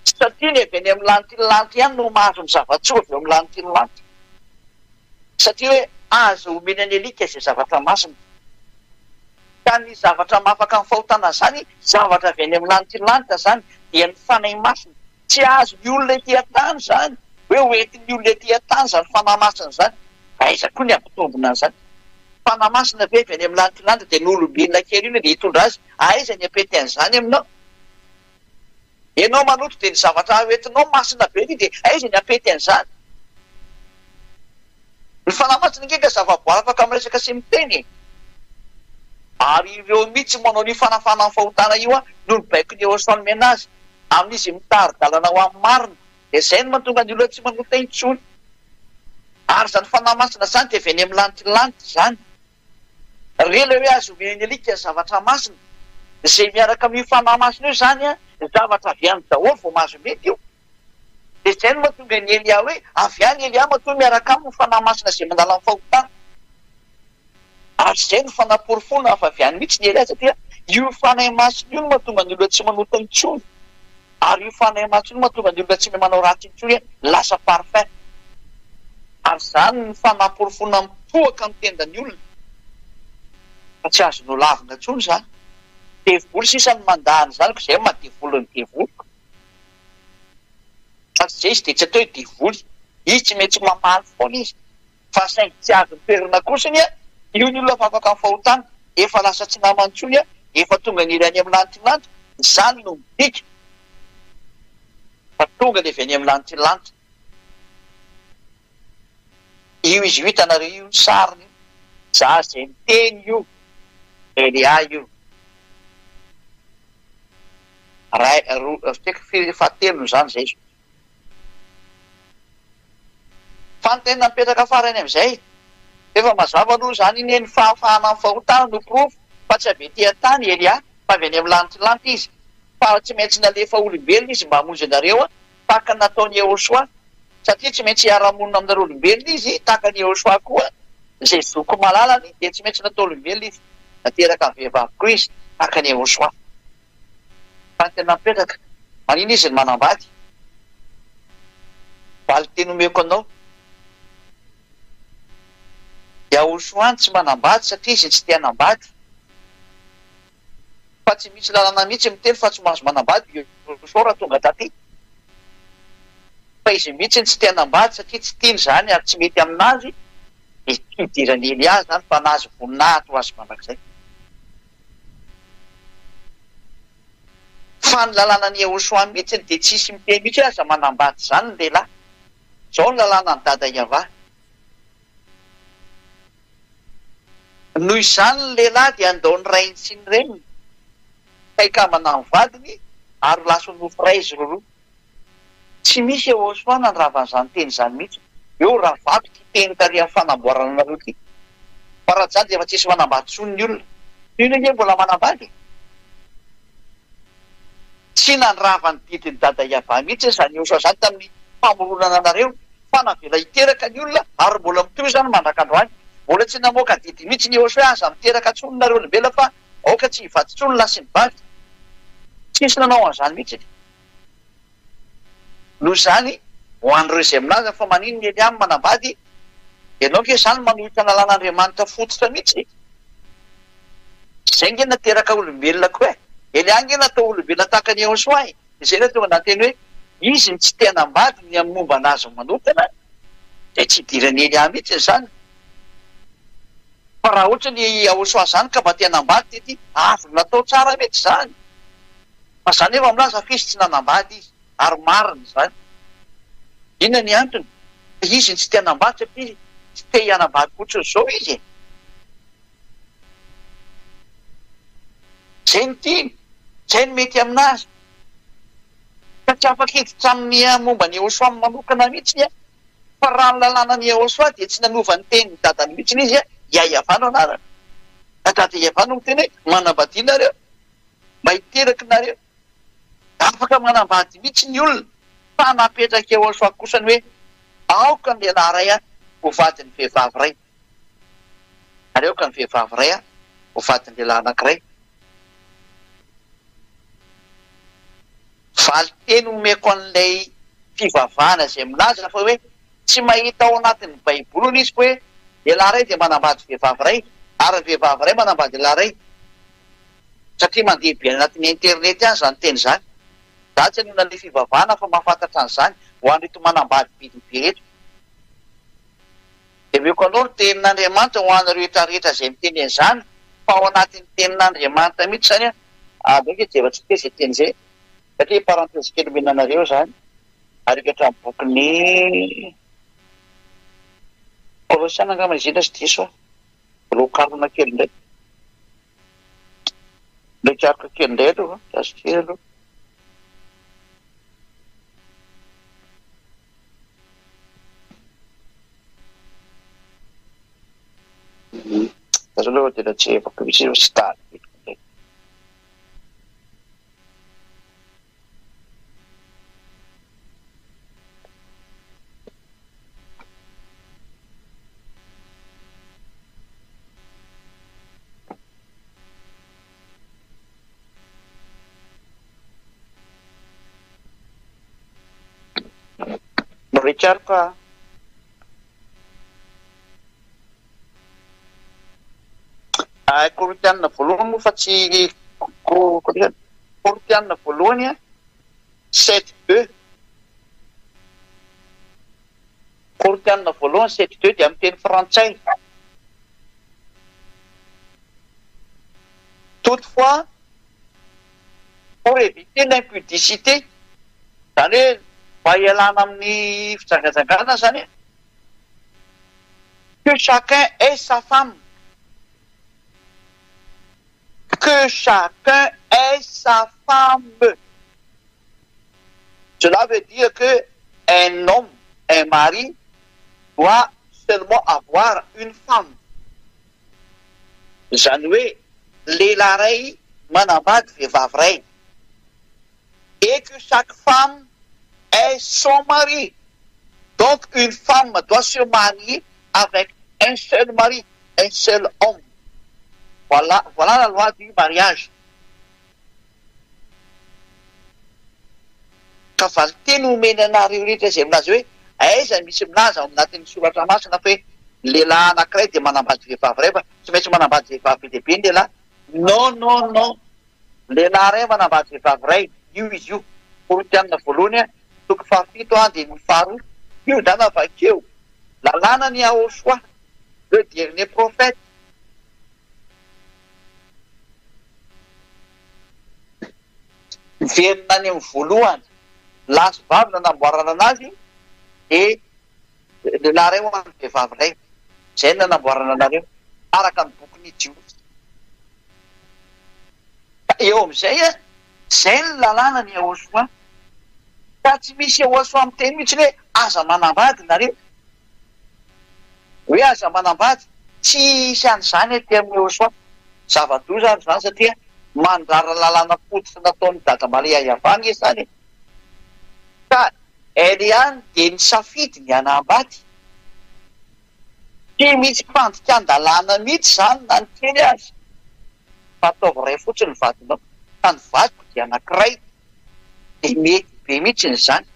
S1: Satria ny avy any amin'ny lanitry ny lanitra ihany no mahazo ny zava-tsoa avy eo amin'ny lanitry ny lanitra. Satria hoe aza omena ny alika izay zavatra masina. Ka ny zavatra mahafaka ny fahotana izany, zavatra avy any amin'ny lanitry ny lanitra izany, dia ny Fanahy Masina. Tsy azon'ny olona ety an-tany izany, hoe ho entin'ny olona ety an-tany izany Fanahy Masina izany. Aiza koa ny hampitombina an'izany? Fanahy Masina ve avy any amin'ny lanitry ny lanitra dia ny olombelona kely io no dia hitondra azy? Aiza ny hampety an'izany aminao? Ianao maloto dia ny zavatra hoentinao masina be ity dia aiza ny hampety an'izany? Ny Fanahy Masina ange ka zavaboary afaka miresaka sy miteny e! Ary ireo mihitsy manao an'io fanafana ny fahotana io no nibaiko ny Eoson nomena azy amin'izy mitari-dalana ho amin'ny marina. Dia izay no mahatonga ny olona tsy manota intsony. Ary izany Fanahy Masina izany dia avy any amin'ny lanitry ny lanitra izany. Re ilay hoe azo omen'ny alika ny zavatra masina. Izay miaraka amin'io Fanahy Masina io izany an, zavatra avy any daholo vao mahazo mety io. Dia izay no mahatonga an'i Elia hoe avy any Elia matoa miaraka aminy ny Fanahy Masina izay mandala ny fahotana. Ary izay no fanaporofoana fa avy any mihitsy ny Elia satria io Fanahy Masina io no mahatonga ny olona tsy manota intsony. Ary io Fanahy Masina io no mahatonga ny olona tsy mahay manao ratsy intsony hoe lasa parfait. Ary izany no fanaporofoana mipoaka amin'ny tendan'ny olona fa tsy azo nolavina intsony izany. Devoly sisa no mandà an'izany ko izay no maha devoly ny devoly ko. Fa tsy izay izy dia tsy atao hoe devoly. Izy tsy maintsy mamaly foana izy. Fa saingy tsy azony toerana kosa anie io ny olona fa afaka amin'ny fahotana, efa lasa tsy namany intsony, efa tonga ny any amin'ny lanitry ny lanitra, izany no midika fa tonga ny avy any amin'ny lanitry ny lanitra. Io izy io hitanareo io ny sariny io, za izay miteny io, Elia io. Ray, roa, tsy haiko firy, fahatelony izany izay izy. Fa ny tena mipetraka farany amin'izay, efa mazava aloha izany iny hoe ny fahafahana amin'ny fahotana no porofo fa tsy avy ety an-tany i Elia fa avy any amin'ny lanitry ny lanitra izy, fa tsy maintsy nalefa olombelona izy mba hamonjy anareo tahaka ny nataon'i Yehosua, satria tsy maintsy hiara-monina aminareo olombelona izy tahaka an'i Yehosua koa, izay zoky malalany dia tsy maintsy natao olombelona izy, nateraka amin'ny vehivavy koa izy tahaka an'i Yehosua. Fa ny tena mipetraka, manina izy no manambady? Valinteny omeko anao, Yahushua tsy manambady satria izy tsy te hanambady. Fa tsy misy lalana mihitsy miteny fa tsy mahazo manambady Yahushua raha tonga taty. Fa izy mihitsy no tsy te hanambady satria tsy tiany izany ary tsy mety aminazy, dia tsy idiran'i Elia izany fa nahazo voninahitra ho azy mandrakizay. Fa ny lalànan'i Yehoshuah mihitsy dia tsisy miteny mihitsy hoe aza manambady izany ny lehilahy. Izao ny lalànan'i Dada Yavah. Noho izany ny lehilahy dia handao ny rainy sy ny reniny, ka hikambana amin'ny vadiny, ary ho lasa nofo iray izy roroa. Tsy misy Yehoshuah nandrava an'izany teny izany mihitsy. Eo ravako ity teny tary amin'ny fanamboarana anareo ity. Fa raha tsy izany dia efa tsisy manambady intsony ny olona. Io ange mbola manambady e! Tsy nandrava ny didin'i Dada Yavah mihitsy izany Yehosua izany tamin'ny famoronana anareo, fa navela hiteraka ny olona ary mbola mitohy izany mandrak'androany. Mbola tsy namoaka didy mihitsy ny Yehosua hoe aza miteraka intsony nareo olombelona fa aoka tsy hivady intsony ny lahy sy ny vavy. Tsisy nanao an'izany mihitsy. Noho izany, ho an'ireo izay milaza fa maninona i Elia no manambady, ianao ange izany manohitra ny lalàn'Andriamanitra fototra mihitsy e! Izay ange nateraka olombelona koa e! Elia ange natao olombelona tahaka an'i Yehosua e! Izay no tonga nanteny hoe izy no tsy te hanambady ny amin'ny momba an'azy manokana, dia tsy idiran'i Elia mihitsy izany. Fa raha ohatra ny Yehosua izany ka mba te hanambady tety, avy natao tsara mihitsy izany. Fa za nefa milaza fa izy tsy nanambady izy ary marina izany. Inona ny antony? Izy no tsy te hanambady satria tsy te hianambady fotsiny izao izy e! Izay no tiany, izay no mety aminazy. Ka tsy afaka hiditra amin'ny momba an'i Yehosua manokana mihitsy aho. Fa raha ny lalànan'i Yehosua dia tsy nanova ny tenin'ny dadany mihitsy izy, Yahyavan no anarany. Dada Yahyavan no miteny hoe manambadia nareo. Mba hiteraka nareo. Afaka manambady mihitsy ny olona fa napetraka eo Yehosua kosa ny hoe aoka ny lehilahy iray ho vadin'ny vehivavy iray ary aoka ny vehivavy iray ho vadin'ny lehilahy anankiray. Valinteny omeko an'ilay fivavahana izay milaza fa hoe tsy mahita ao anatin'ny baiboly hono izy fa hoe lehilahy iray dia manambady vehivavy iray ary ny vehivavy iray manambady lehilahy iray. Satria mandeha be any anatin'ny internet any izany teny izany. Za tsy hanona ilay fivavahana fa mahafantatra an'izany ho an'ireto manambady be dia be ireto. Dia omeko anao ny tenin'Andriamanitra ho anareo rehetra rehetra izay miteny an'izany fa ao anatin'ny tenin'Andriamanitra mihitsy izany an. Aleo ange jerentsika izay teny izay satria parenthèse kely omena anareo izany ary hikatra amin'ny bokin'ny Kolosiana angamba izy iny raha tsy diso aho. Aleo karohina kely indray. Ilay karoka kely indray aloha, azo kely aloha. Azo aloha tena tsy efako mihitsy io tsy tadidiko indray. Mikaroka ah. Korintianina voalohany moa fa tsy Korintianina voalohany a sept deux. Korintianina voalohany sept deux dia amin'ny teny frantsay. Toutefois, pour éviter l'impudicité, izany hoe mba hialana amin'ny fijangajangana izany, que chacun ait sa femme, que chacun ait sa femme. Cela veut dire que un homme, un mari doit seulement avoir une femme. Izany hoe lehilahy iray manambady vehivavy iray. Et que chaque femme ait son mari. Donc une femme doit se marier avec un seul mari, un seul homme. Voilà, voilà la loi du mariage. Ka valinteny omeny anareo rehetra izay milaza hoe aiza misy milaza ao anatin'ny soratra masina fa hoe ny lehilahy anankiray dia manambady vehivavy iray fa tsy maintsy manambady vehivavy be dia be ny lehilahy. Non non non. Lehilahy iray manambady vehivavy iray, io izy io. Korintianina voalohany toko fahafito andininy faharoa. Io dana vakeo. Lalàna ny Yahoshuah, le dernier prophète. Miverina any amin'ny voalohany, lahy sy vavy nanamboarana anazy dia lehilahy iray ho an'ny vehivavy iray. Izay no nanamboarana anareo, araka ny bokin'ny Jiosy. Ka eo amin'izay, izay ny lalàna ny Yahoshuah. Ka tsy misy Yahoshuah miteny mihitsy hoe aza manambady nareo. Hoe aza manambady. Tsy hisy an'izany aty amin'ny Eosoa. Zava-doza ary izany satria mandrara lalàna fototra nataon'i Dada Maria Yavah anie izany e! Ka Eliane dia nisafidy ny hanambady. Tsy misy fandikan-dalàna mihitsy izany na ny kely aza. Fa ataovy iray fotsiny ny vadinao. Fa ny vadiko dia anankiray. Dia mety be mihitsy izany.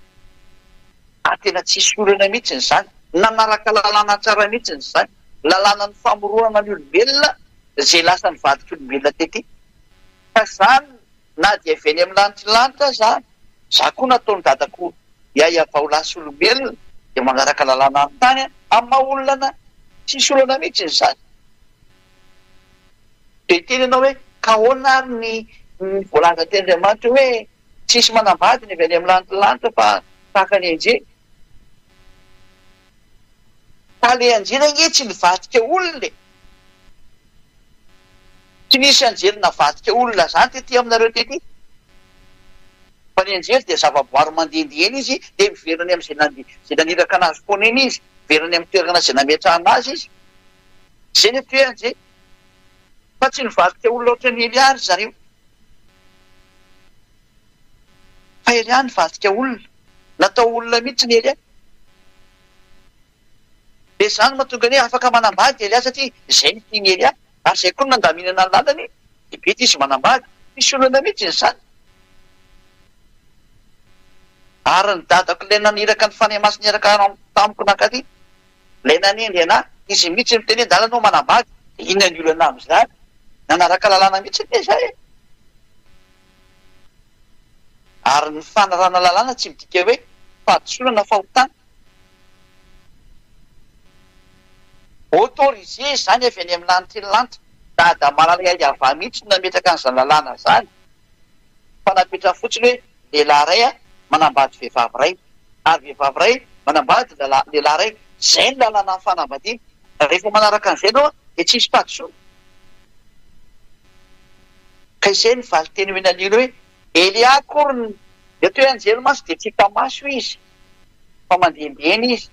S1: Ary tena tsisy olana mihitsy izany. Nanaraka lalàna tsara mihitsy izany. Lalànan'ny famoronana ny olombelona izay lasa nivadik'olombelona tety. Fa izany Na dia avy eny amin'ny lanitry ny lanitra aza aho, za koa nataon'i dadako yaya vao lasa olombelona dia manaraka lalàna ny tany amin'ny maha olona anah, tsisy olana mihitsy izany. Dia hiteny ianao hoe ka ahoana ary ny ny voalaza teny Andriamanitra hoe tsisy manambady ny avy any amin'ny lanitry ny lanitra fa tahaka ny anjely. Ka le anjely ange tsy nivadika olona e! Tsy nisy anjely navadika olona zany tety aminareo tety. Fa ny anjely dia zavaboary mandehandeha eny izy dia miverina any amin'izay nande izay naniraka anazy foana eny izy, miverina any amin'ny toerana izay nametrahana azy izy. Izay ny atao hoe anjely. Fa tsy nivadika olona ohatran'i Elia ry zareo. Fa Elia nivadika olona. Natao olona mihitsy ny Elia. Dia izany no mahatonga ny hoe afaka manambady Elia satria izay no tian'i Elia ary izay koa no nandaminana ny lalany dia mety izy manambady. Tsisy olana mihitsy izany. Ary ny dadako ilay naniraka ny Fanahy Masina niaraka tamiko nankaty, ilay nanendry anah, izy mihitsy no niteny hoe ndana ianao manambady. Dia inona ny olana amin'izany? Nanaraka lalàna mihitsy anie izay e! Ary ny fanarahana lalàna tsy midika hoe fahadisoana na fahotana. Autorisé izany avy any amin'ny lanitry ny lanitra. Dada malala Yavah mihitsy no nametraka an'izany lalàna izany. Fa napetrany fotsiny hoe lehilahy iray manambady vehivavy iray. Ary vehivavy iray manambady lehilahy iray. Izay no lalànan'ny fanambadiana. Rehefa manaraka an'izay ianao dia tsy hisy fahadisoana. Ka izay no valinteny omena an'ilo hoe Elia akory ny mety hoe anjely mantsy dia tsy hita maso izy fa mandehandeha eny izy.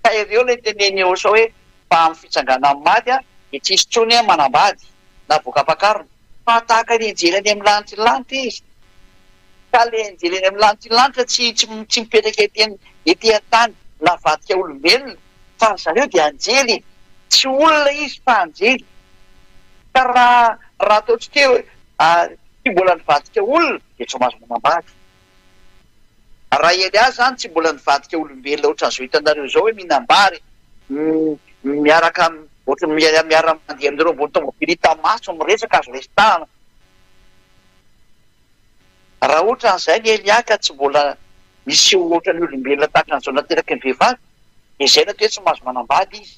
S1: Ka ireo ilay tenenin'i Yehosua hoe fa amin'ny fitsanganan'ny maty dia tsy hisy intsony manambady na voka-pakarina fa tahaka ny anjely any amin'ny lanitry ny lanitra izy. Ka ilay anjely any amin'ny lanitry ny lanitra tsy tsy tsy mipetraka ety ety an-tany navadika olombelona fa ry zareo dia anjely e! Tsy olona izy fa anjely. Ka raha raha ataontsika hoe tsy mbola nivadika olona dia tsy mahazo manambady. Raha Elia zany tsy mbola nivadika olombelona ohatran'izao hitanareo izao hoe mihinam-bary miaraka ohatran'ny miara mandeha aminareo ambony tomobile hita maso miresaka azo resahana. Raha ohatran'izay ny Elia ka tsy mbola miseho ohatran'ny olombelona tahaka an'izao nateraky ny vehivavy dia izay no atao hoe tsy mahazo manambady izy.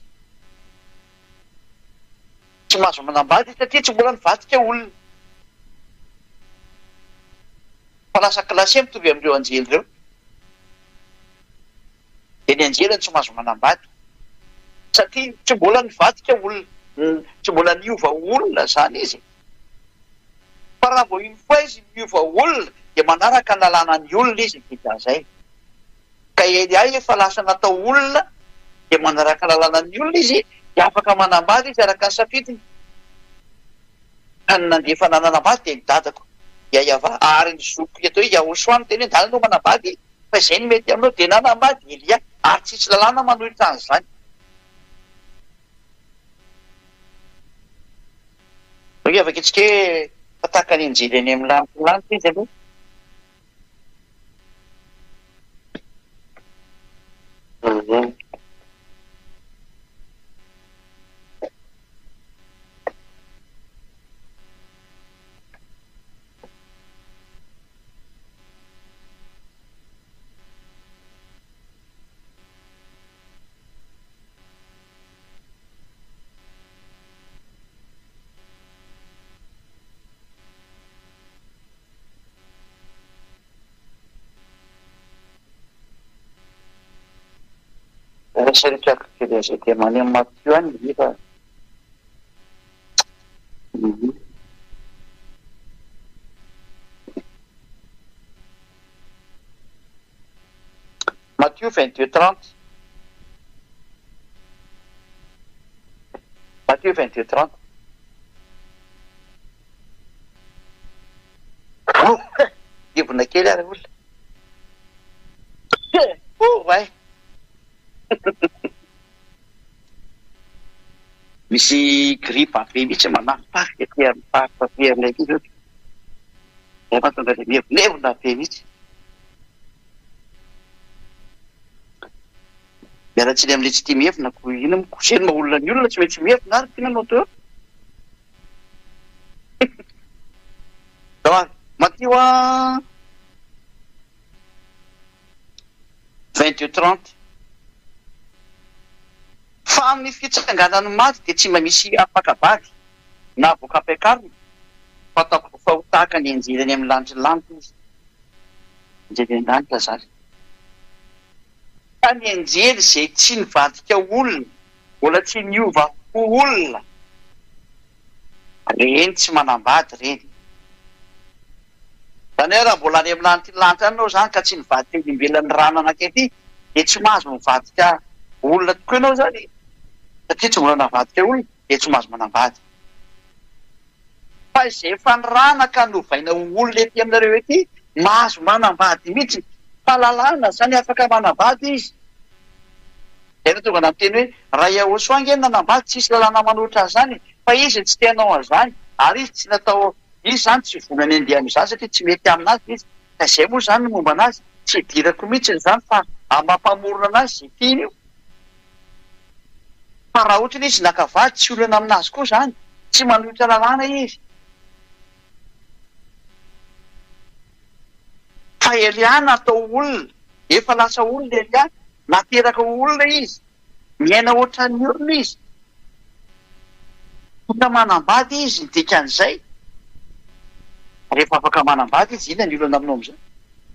S1: Tsy mahazo manambady izy satria tsy mbola nivadika olona. Fa lasa classé mitovy amin'ireo anjely ireo. Dia ny anjely no tsy mahazo manambady. Satria tsy mbola nivadika olona, tsy mbola niova olona izany izy. Fa raha vao une fois izy miova olona dia manaraka ny lalànan'ny olona izy dikan'izay. Ka Elia efa lasa natao olona dia manaraka lalànan'ny olona izy dia afaka manambady izy araka ny safidiny. Ka ny nandefa nanambady dia ny dadako Yayavah ary ny zokiko atao hoe Yahoshua niteny hoe ndana ianao manambady fa izay no mety aminao dia nanambady Elia ary tsisy lalàna manohitra an'izany. Miavaka antsika hoe fa tahaka ny anjely any amin'ny lanitra lanitra izy aloha. Recherche kely an'izay dia any amin'ny Matio any izy fa Matio 22 30. Matthieu 22 30. Levona kely ary olona. Oh way. Misy gripa be mihitsy manafitafika aty amin'ny faritra aty aminay aty zao. Zay mahatonga ilay mievonevona be mihitsy. Miala tsiny amin'ilay tsy tia mihevina ko inona moa ko zay no maha olona ny olona tsy maintsy mihevina ary inona no atao eo. Zao ary, Matio a 22 30. Fa amin'ny fitsanganan'ny maty dia tsy mba misy ampaka-bady na avoaka ampiakarina fa ataoko fa ho tahaka ny anjely any amin'ny lanitry ny lanitra izy. Anjely any an-danitra izany. Fa ny anjely izay tsy nivadika ho olona, mbola tsy niova ho olona, reny tsy manambady reny. Izany hoe raha mbola any amin'ny lanitry ny lanitra any ianao izany ka tsy nivadika olombelona ny rano anankiray dia tsy mahazo mivadika olona tokoa ianao izany e! Satria tsy mbola navadika olona dia tsy mahazo manambady. Fa izay efa nirana ka novaina ho olona ety aminareo ety mahazo manambady mihitsy fa lalàna zany afaka manambady izy. Zay no tonga nampiteny hoe raha Yahoshuah ange no nanambady tsisy lalàna manohitra an'izany fa izy no tsy te hanao an'izany ary izy tsy natao izy zany tsy vonona ny handeha amin'izany satria tsy mety aminazy izy ka izay moa zany ny momba anazy tsy idirako mihitsy izany fa amin'ny maha mpamorona anazy izay tiany io. Fa raha ohatra izy naka vady tsy olana aminazy koa zany, tsy manohitra lalàna izy. Fa Elia natao olona, efa lasa olona Elia, nateraka ho olona izy, miaina ohatran'ny olona izy. Afaka manambady izy ny dikan'izay. Rehefa afaka manambady izy, inona ny olana aminao amin'izay?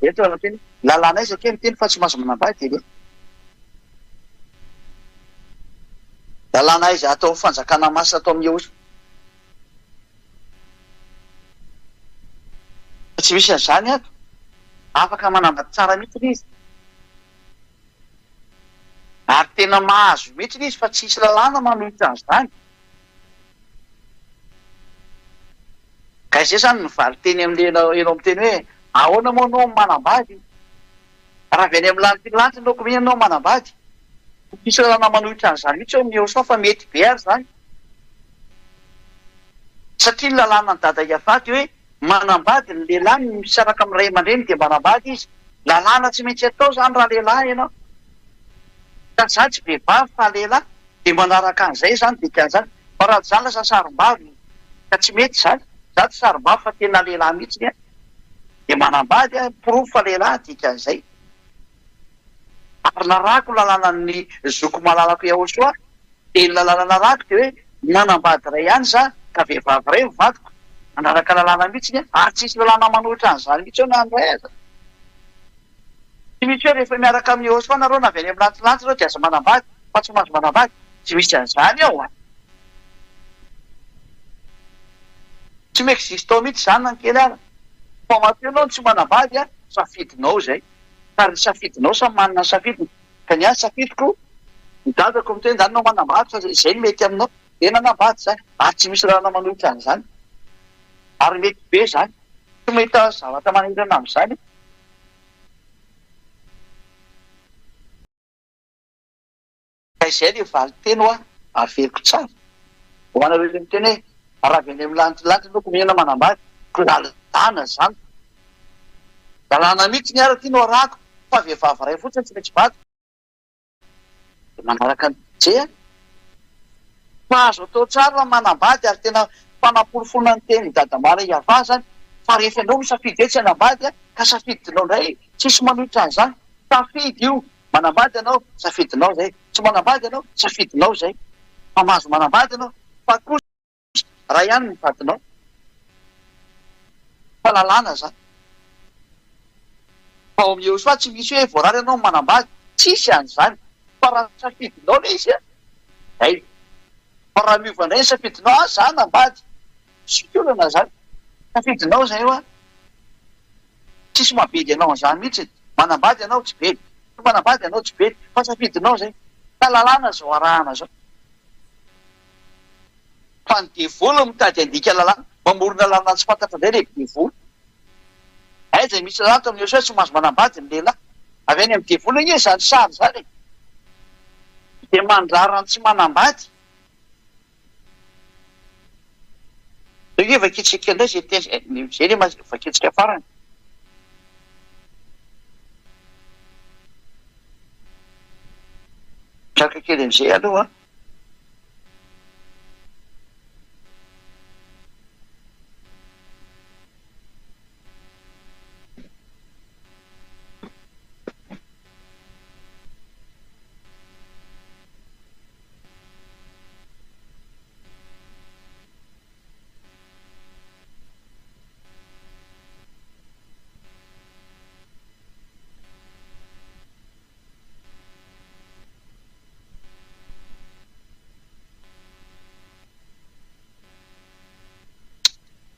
S1: Eto raha miteny hoe lalàna aiza kay miteny fa tsy mahazo manambady Elia? Lalàna aiza ato amin'ny fanjakana masina ato amin'ny Yehosoa? Tsy misy an'izany ato. Afaka manambady tsara mihitsy izy. Ary tena mahazo mihitsy izy fa tsisy lalàna manohitra an'izany. Ka izay izany ny valinteny amin'ilay ianao ianao miteny hoe ahoana moa ianao no manambady? Raha avy any amin'ny lanitry ny lanitra ianao koa ianao manambady? Tsisy lalàna manohitra an'izany mihitsy eo amin'ny Eosan fa mety be ary izany. Satria ny lalànan'i Dada Iavah dia hoe manambady ny lehilahy misaraka amin'ny ray aman-dreny dia manambady izy. Lalàna tsy maintsy atao izany raha lehilahy ianao. Ka za tsy vehivavy fa lehilahy dia manaraka an'izay izany dikan'izany. Fa raha tsy izany lasa sarim-bavy ka tsy mety izany. Za tsy sarim-bavy fa tena lehilahy mihitsy aho. Dia manambady aho porofo fa lehilahy dikan'izay. Ary narahako lalànan'ny zoko malalako Yahoshua Dia ny lalàna narahako dia hoe nanambady iray ihany za ka vehivavy iray ny vadiko, nanaraka lalàna mihitsy aho ary tsisy lalàna manohitra an'izany mihitsy eo na ny iray aza. Tsy misy hoe rehefa miaraka amin'i Yehosua nareo na avy any amin'ny lantsilantsy nareo dia aza manambady fa tsy mahazo manambady, tsy misy an'izany ao an! Tsy mi-existe ao mihitsy izany na ny kely ara. Fa matoa ianao no tsy manambady an, safidinao izay. Fa ny safidinao samy manana ny safidiny. Ka ny ahy safidiko, ny dadako miteny zany enao manambady fa izay no mety aminao, dia nanambady zany, ary tsy misy lalana manohitra an'izany, ary mety be zany, tsy mahita zavatra manahirana amin'izany. Ka izay le valinteny hoa averiko tsara ho anareo izay miteny hoe raha avy any amin'ny lanitra lanitra ianao koa mihena manambady, ko lalàna zany, lalàna mihitsy ny ary aty no arahako fa vehivavy iray fotsiny tsy maintsy vadiko dia manaraka ny DJ a! Fa azo atao tsara ny manambady ary tena fanaporofoana ny tenin'i Dadamara Iavah zany fa rehefa ianao misafidy hoe tsy hanambady ka safidinao indray tsisy manohitra an'izany, safidy io Manambady ianao, safidinao izay. Tsy manambady ianao, safidinao izay. Fa mahazo manambady ianao, fa kosa iray ihany ny vadinao. Fa lalàna izany. Fa ao amin'ny Yehosua tsy misy hoe voarara ianao manambady, tsisy an'izany. Fa raha safidinao ilay izy an, izay. Fa raha miova indray ny safidinao, ah za hanambady, tsisy olana izany. Safidinao izay hoa. Tsisy mahabedy anao an'izany mihitsy. Manambady ianao tsy bedy, tsy manambady ianao tsy bedy, fa safidinao izay. Fa lalàna izao arahana izao. Fa ny devoly no mitady handika lalàna, mamorona lalàna tsy fantatra indray ilay devoly. Aiza misy lalàna tamin'ny Yosua tsy mahazo manambady ny lehilahy? Avy any amin'ny devoly anie izany sary izany e! Dia mandrara ny tsy manambady. Zay nge vakintsika indray zay teny zay le vakintsika farany. Mitraka kely amizay aloha.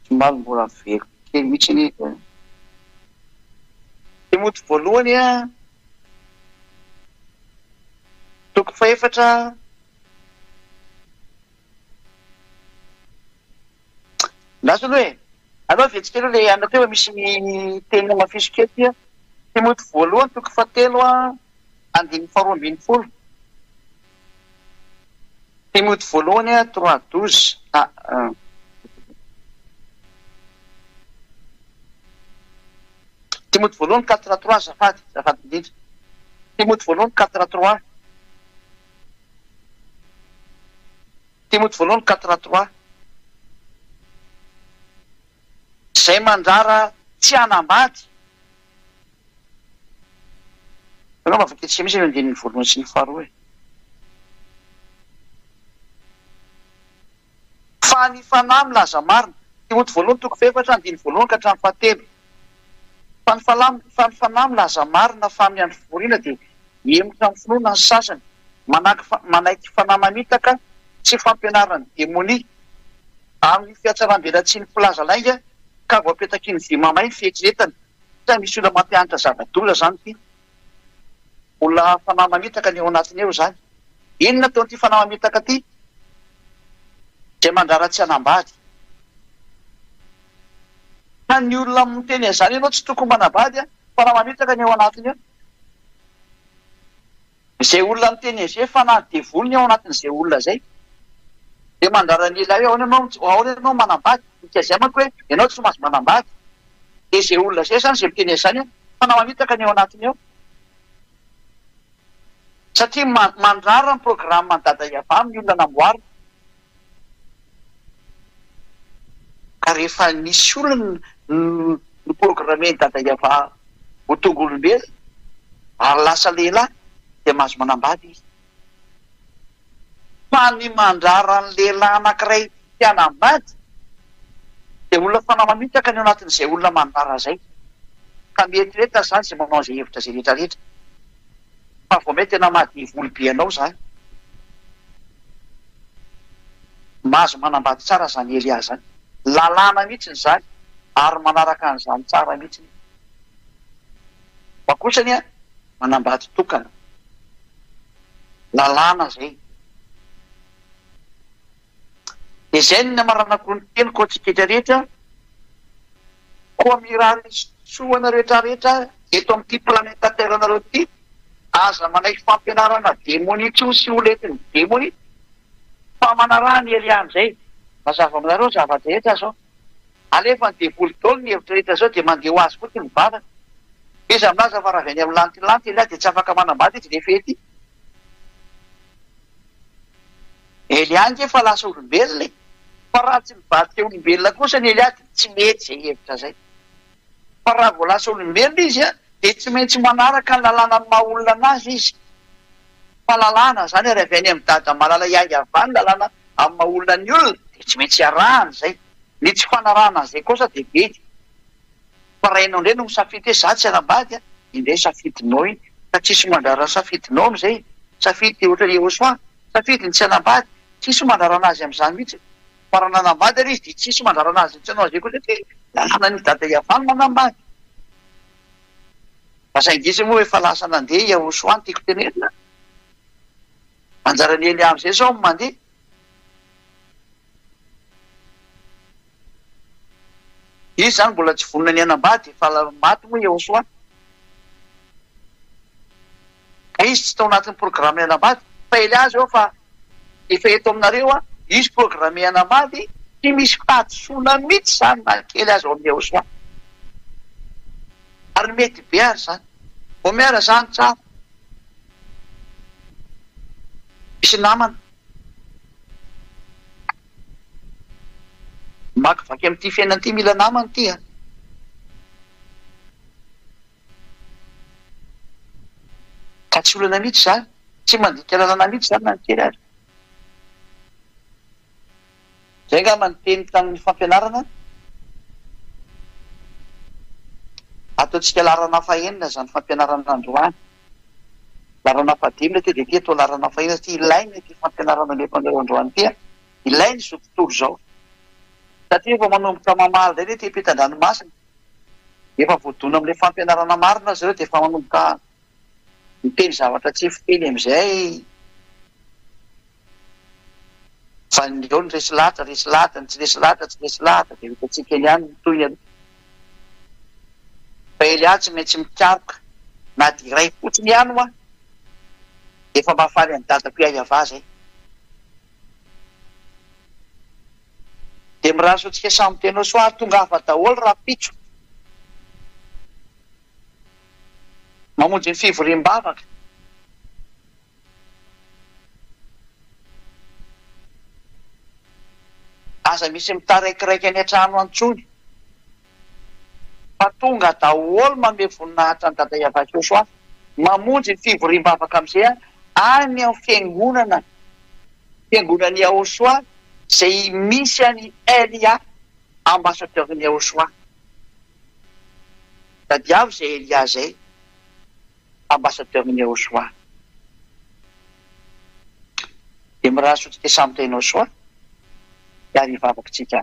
S1: Somary mbola very kely mihitsy anie izy e. Timoty voalohany a, toko fahefatra. Lasa aloha e! Aleo avetsika aloha ilay anona teo fa misy teny hamafiso kely ity an. Timoty voalohany toko fahatelo andininy faharoa ambinifolo. Timoty voalohany trois 12 ah. Timoty voalohany quatre trois azafady, azafady indrindra. Timoty voalohany quatre trois. Timoty voalohany quatre trois. Izay mandrara tsy hanambady. Angamba vakintsika mihitsy ny andininy voalohany sy ny faharoa e. Fa ny fanahy milaza marina. Timoty voalohany toko fahefatra andininy voalohany ka hatramin'ny fahatelo. Fa ny fanahy fa ny fanahy milaza marina fa amin'ny andro fivoriana dia hihemotra amin'ny finoana ny sasany, manaky manaiky fanahy mamitaka sy fampianaran'ny demonia, amin'ny fihatsaram-belatsihin'ny mpilaza lainga ka voapetaky ny vy mamay ny fieritreretana. Sa misy olona mampianatra zava-doza izany ity? Olona fanahy mamitaka ny ao anatiny ao izany. Inona ataon'ity fanahy mamitaka ity? Izay mandrara tsy hanambady. Ka ny olona miteny an'izany ianao tsy tokony manambady an, fanahy mamitaka ny ao anatiny ao. Izay olona miteny an'izay fanahy devoly ny ao anatin'izay olona izay. Dia mandrara ny lehilahy hoe ahoana ianao, ahoana ianao manambady, dikan'izay manko hoe ianao tsy mahazo manambady. Dia izay olona izay izany izay miteny an'izany an, fanahy mamitaka ny ao anatiny ao. Satria mandrara ny programme an'i Dada Yavah ny olona namboarina. Ka rehefa nisy olona no-programmer-n'i Dada Yavah ho tonga olombelona ary lasa lehilahy dia mahazo manambady izy. Fa ny mandrara ny lehilahy anankiray tsy hanambady dia olona fanahy mamitaka ny ao anatin'izay olona mandrara izay. Ka mieritrereta izany izay manao an'izay hevitra izay rehetra rehetra fa vao may tena maha devoly be anao izany. Mahazo manambady tsara izany Elia izany. Lalàna mihitsy izany ary manaraka an'izany tsara mihitsy izy. Fa kosa anie manambady tokana. Lalàna izay. Dia izay no namaranako ny teniko antsika rehetra rehetra. Koa mirary soa anareo rehetra rehetra eto amin'ity planeta Terre anareo ity. Aza manaiky fampianarana demonia intsony sy olona entin'ny demonia fa manaraha ny Elia amin'izay. Mazava aminareo ny zava-drehetra zao. Alefa ny devoly daholo ny hevitra rehetra zao dia mandeha ho azy fotsiny ny vavaka. Iza milaza fa raha avy any amin'ny lantilanty Elia dia tsy afaka manambady izy rehefa ety. Elia ange efa lasa olombelona e! Fa raha tsy nivadika olombelona kosa ny Elia dia tsy mety izay hevitra izay. Fa raha vao lasa olombelona izy dia tsy maintsy manaraka ny lalànan'ny maha olona anazy izy. Fa lalàna izany ary avy any amin'i Dada malala Yahyavan ny lalàna amin'ny maha olona ny olona dia tsy maintsy arahana izay. Ny tsy fanarahana an'izay kosa dia bedy. Fa raha ianao indray no misafidy hoe za tsy hanambady an, indray safidinao iny. Fa tsisy mandrara ny safidinao amin'izay. Safidy ohatran'i Yehosua, safidy ny tsy hanambady, tsisy mandrara anazy amin'izany mihitsy. Fa raha nanambady ary izy dia tsisy mandrara anazy tsy hanao an'izay koa satria lalànan'i Dada Yavah ny manambady. Fa saingy izy moa efa lasa nandeha Yahoshuah no tiako tenenina. Anjaran'i Elia amin'izay izao no mandeha. Izy izany mbola tsy vonona ny hanambady, efa maty moa i Yehosoa. Ka izy tsy tao anatin'ny programme ny hanambady. Fa Elia zao efa efa eto aminareo an, izy programme hanambady, tsy misy fahadisoana mihitsy izany na kely aza ao amin'i Yehosoa. Ary mety be ary izany. Vao miara izany tsara. Misy namana. Mamakivaky amin'ity fiainana ity mila namana ity an. Ka tsy olana mihitsy izany, tsy mandika lalana mihitsy izany na ny kely aza. Izay angamba ny teny tamin'ny fampianarana. Ataontsika laharana fahenina izany fampianarana androany. Laharana fahadimy ilay teo dia ity atao laharana fahenina satria ilaina ity fampianarana omeko anareo androany ity. Ilaina izao tontolo izao. Satria efa manomboka mamaly indray ny ety ampitan-dranomasina. Efa voadona amin'ilay fampianarana marina zareo dia efa manomboka miteny zavatra tsy fiteny amin'izay. Fa ny eo ny resy lahatra, resy lahatra, ny tsy resy lahatra, tsy resy lahatra, dia hitantsika eny ihany ny tohiny aloha. Fa Elia tsy maintsy mikaroka na dia iray fotsiny ihany hoa, dia efa mahafaly an'i dadako Yayava izay. Dia mirary soa antsika samy tena soa ary tongava daholo rahampitso. Mamonjy ny fivoriam-bavaka. Aza misy mitaraikiraiky any an-trano any intsony fa tonga daholo manome voninahitra an'i Dada Yavah Joshua mamonjy ny fivoriam-bavaka amin'izay any amin'ny fiangonana fiangonan'i Yahoshua izay misy an'i Elia ambassadeur-n'i Yahoshua. Tadiavo izay Elia izay. Ambassadeur ny Yehoshua. Dia mirary soa antsika samy tahinao soa ary hivavaka tsika.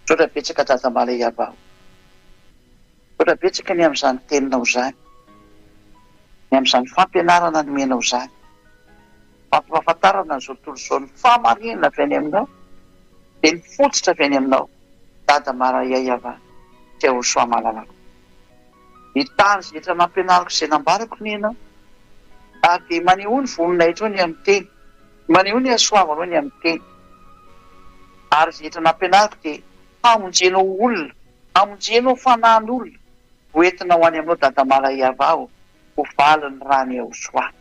S1: Misaotra betsaka Dada Malaiava o. Misaotra betsaka ny amin'izany teninao izany. Ny amin'izany fampianarana nomenao izany. Fampahafantarana an'izao tontolo izao ny fahamarinana avy any aminao dia ny fototra avy any aminao. Dada Maraiaiava Teosoa malalako. Ny tany izay efa nampianariko izay nambarako ny ianao, ary dia manehoa ny voninahitrao ny amin'ny teny, manehoa ny hasoavanao ny amin'ny teny. Ary izay efa nampianariko dia hamonjenao olona, hamonjenao fanahin'olona, ho entina ho any aminao Dada Maraiava ô, ho valin'ny ran'i Yahosoa.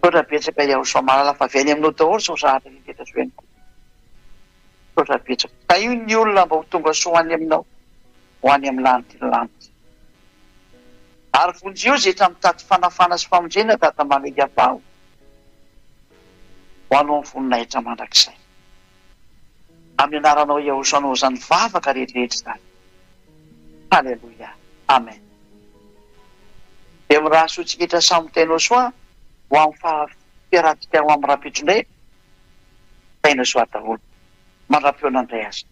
S1: Misaotra betsaka Yahosoa malala fa avy any aminao daholo izao zavatra rehetra izao ihany koa. Misaotra betsaka. Tahio ny olona mba ho tonga soa any aminao, ho any amin'ny lanitry ny lanitra. Ary vonjeo izay efa mitady fanafana sy famonjena Dada Malaigabaho, ho anao ny voninahitra mandrakizay. Amin'ny anaranao Yahoshua anao izany vavaka rehetra izany. Haleloia. Amen. Dia mirary soa antsika rehetra samy tainao soa ho amin'ny faha-fiarahantsika ho amin'ny rahampitso indray. Taina soa daholo. Mandra-pihaona indray aza.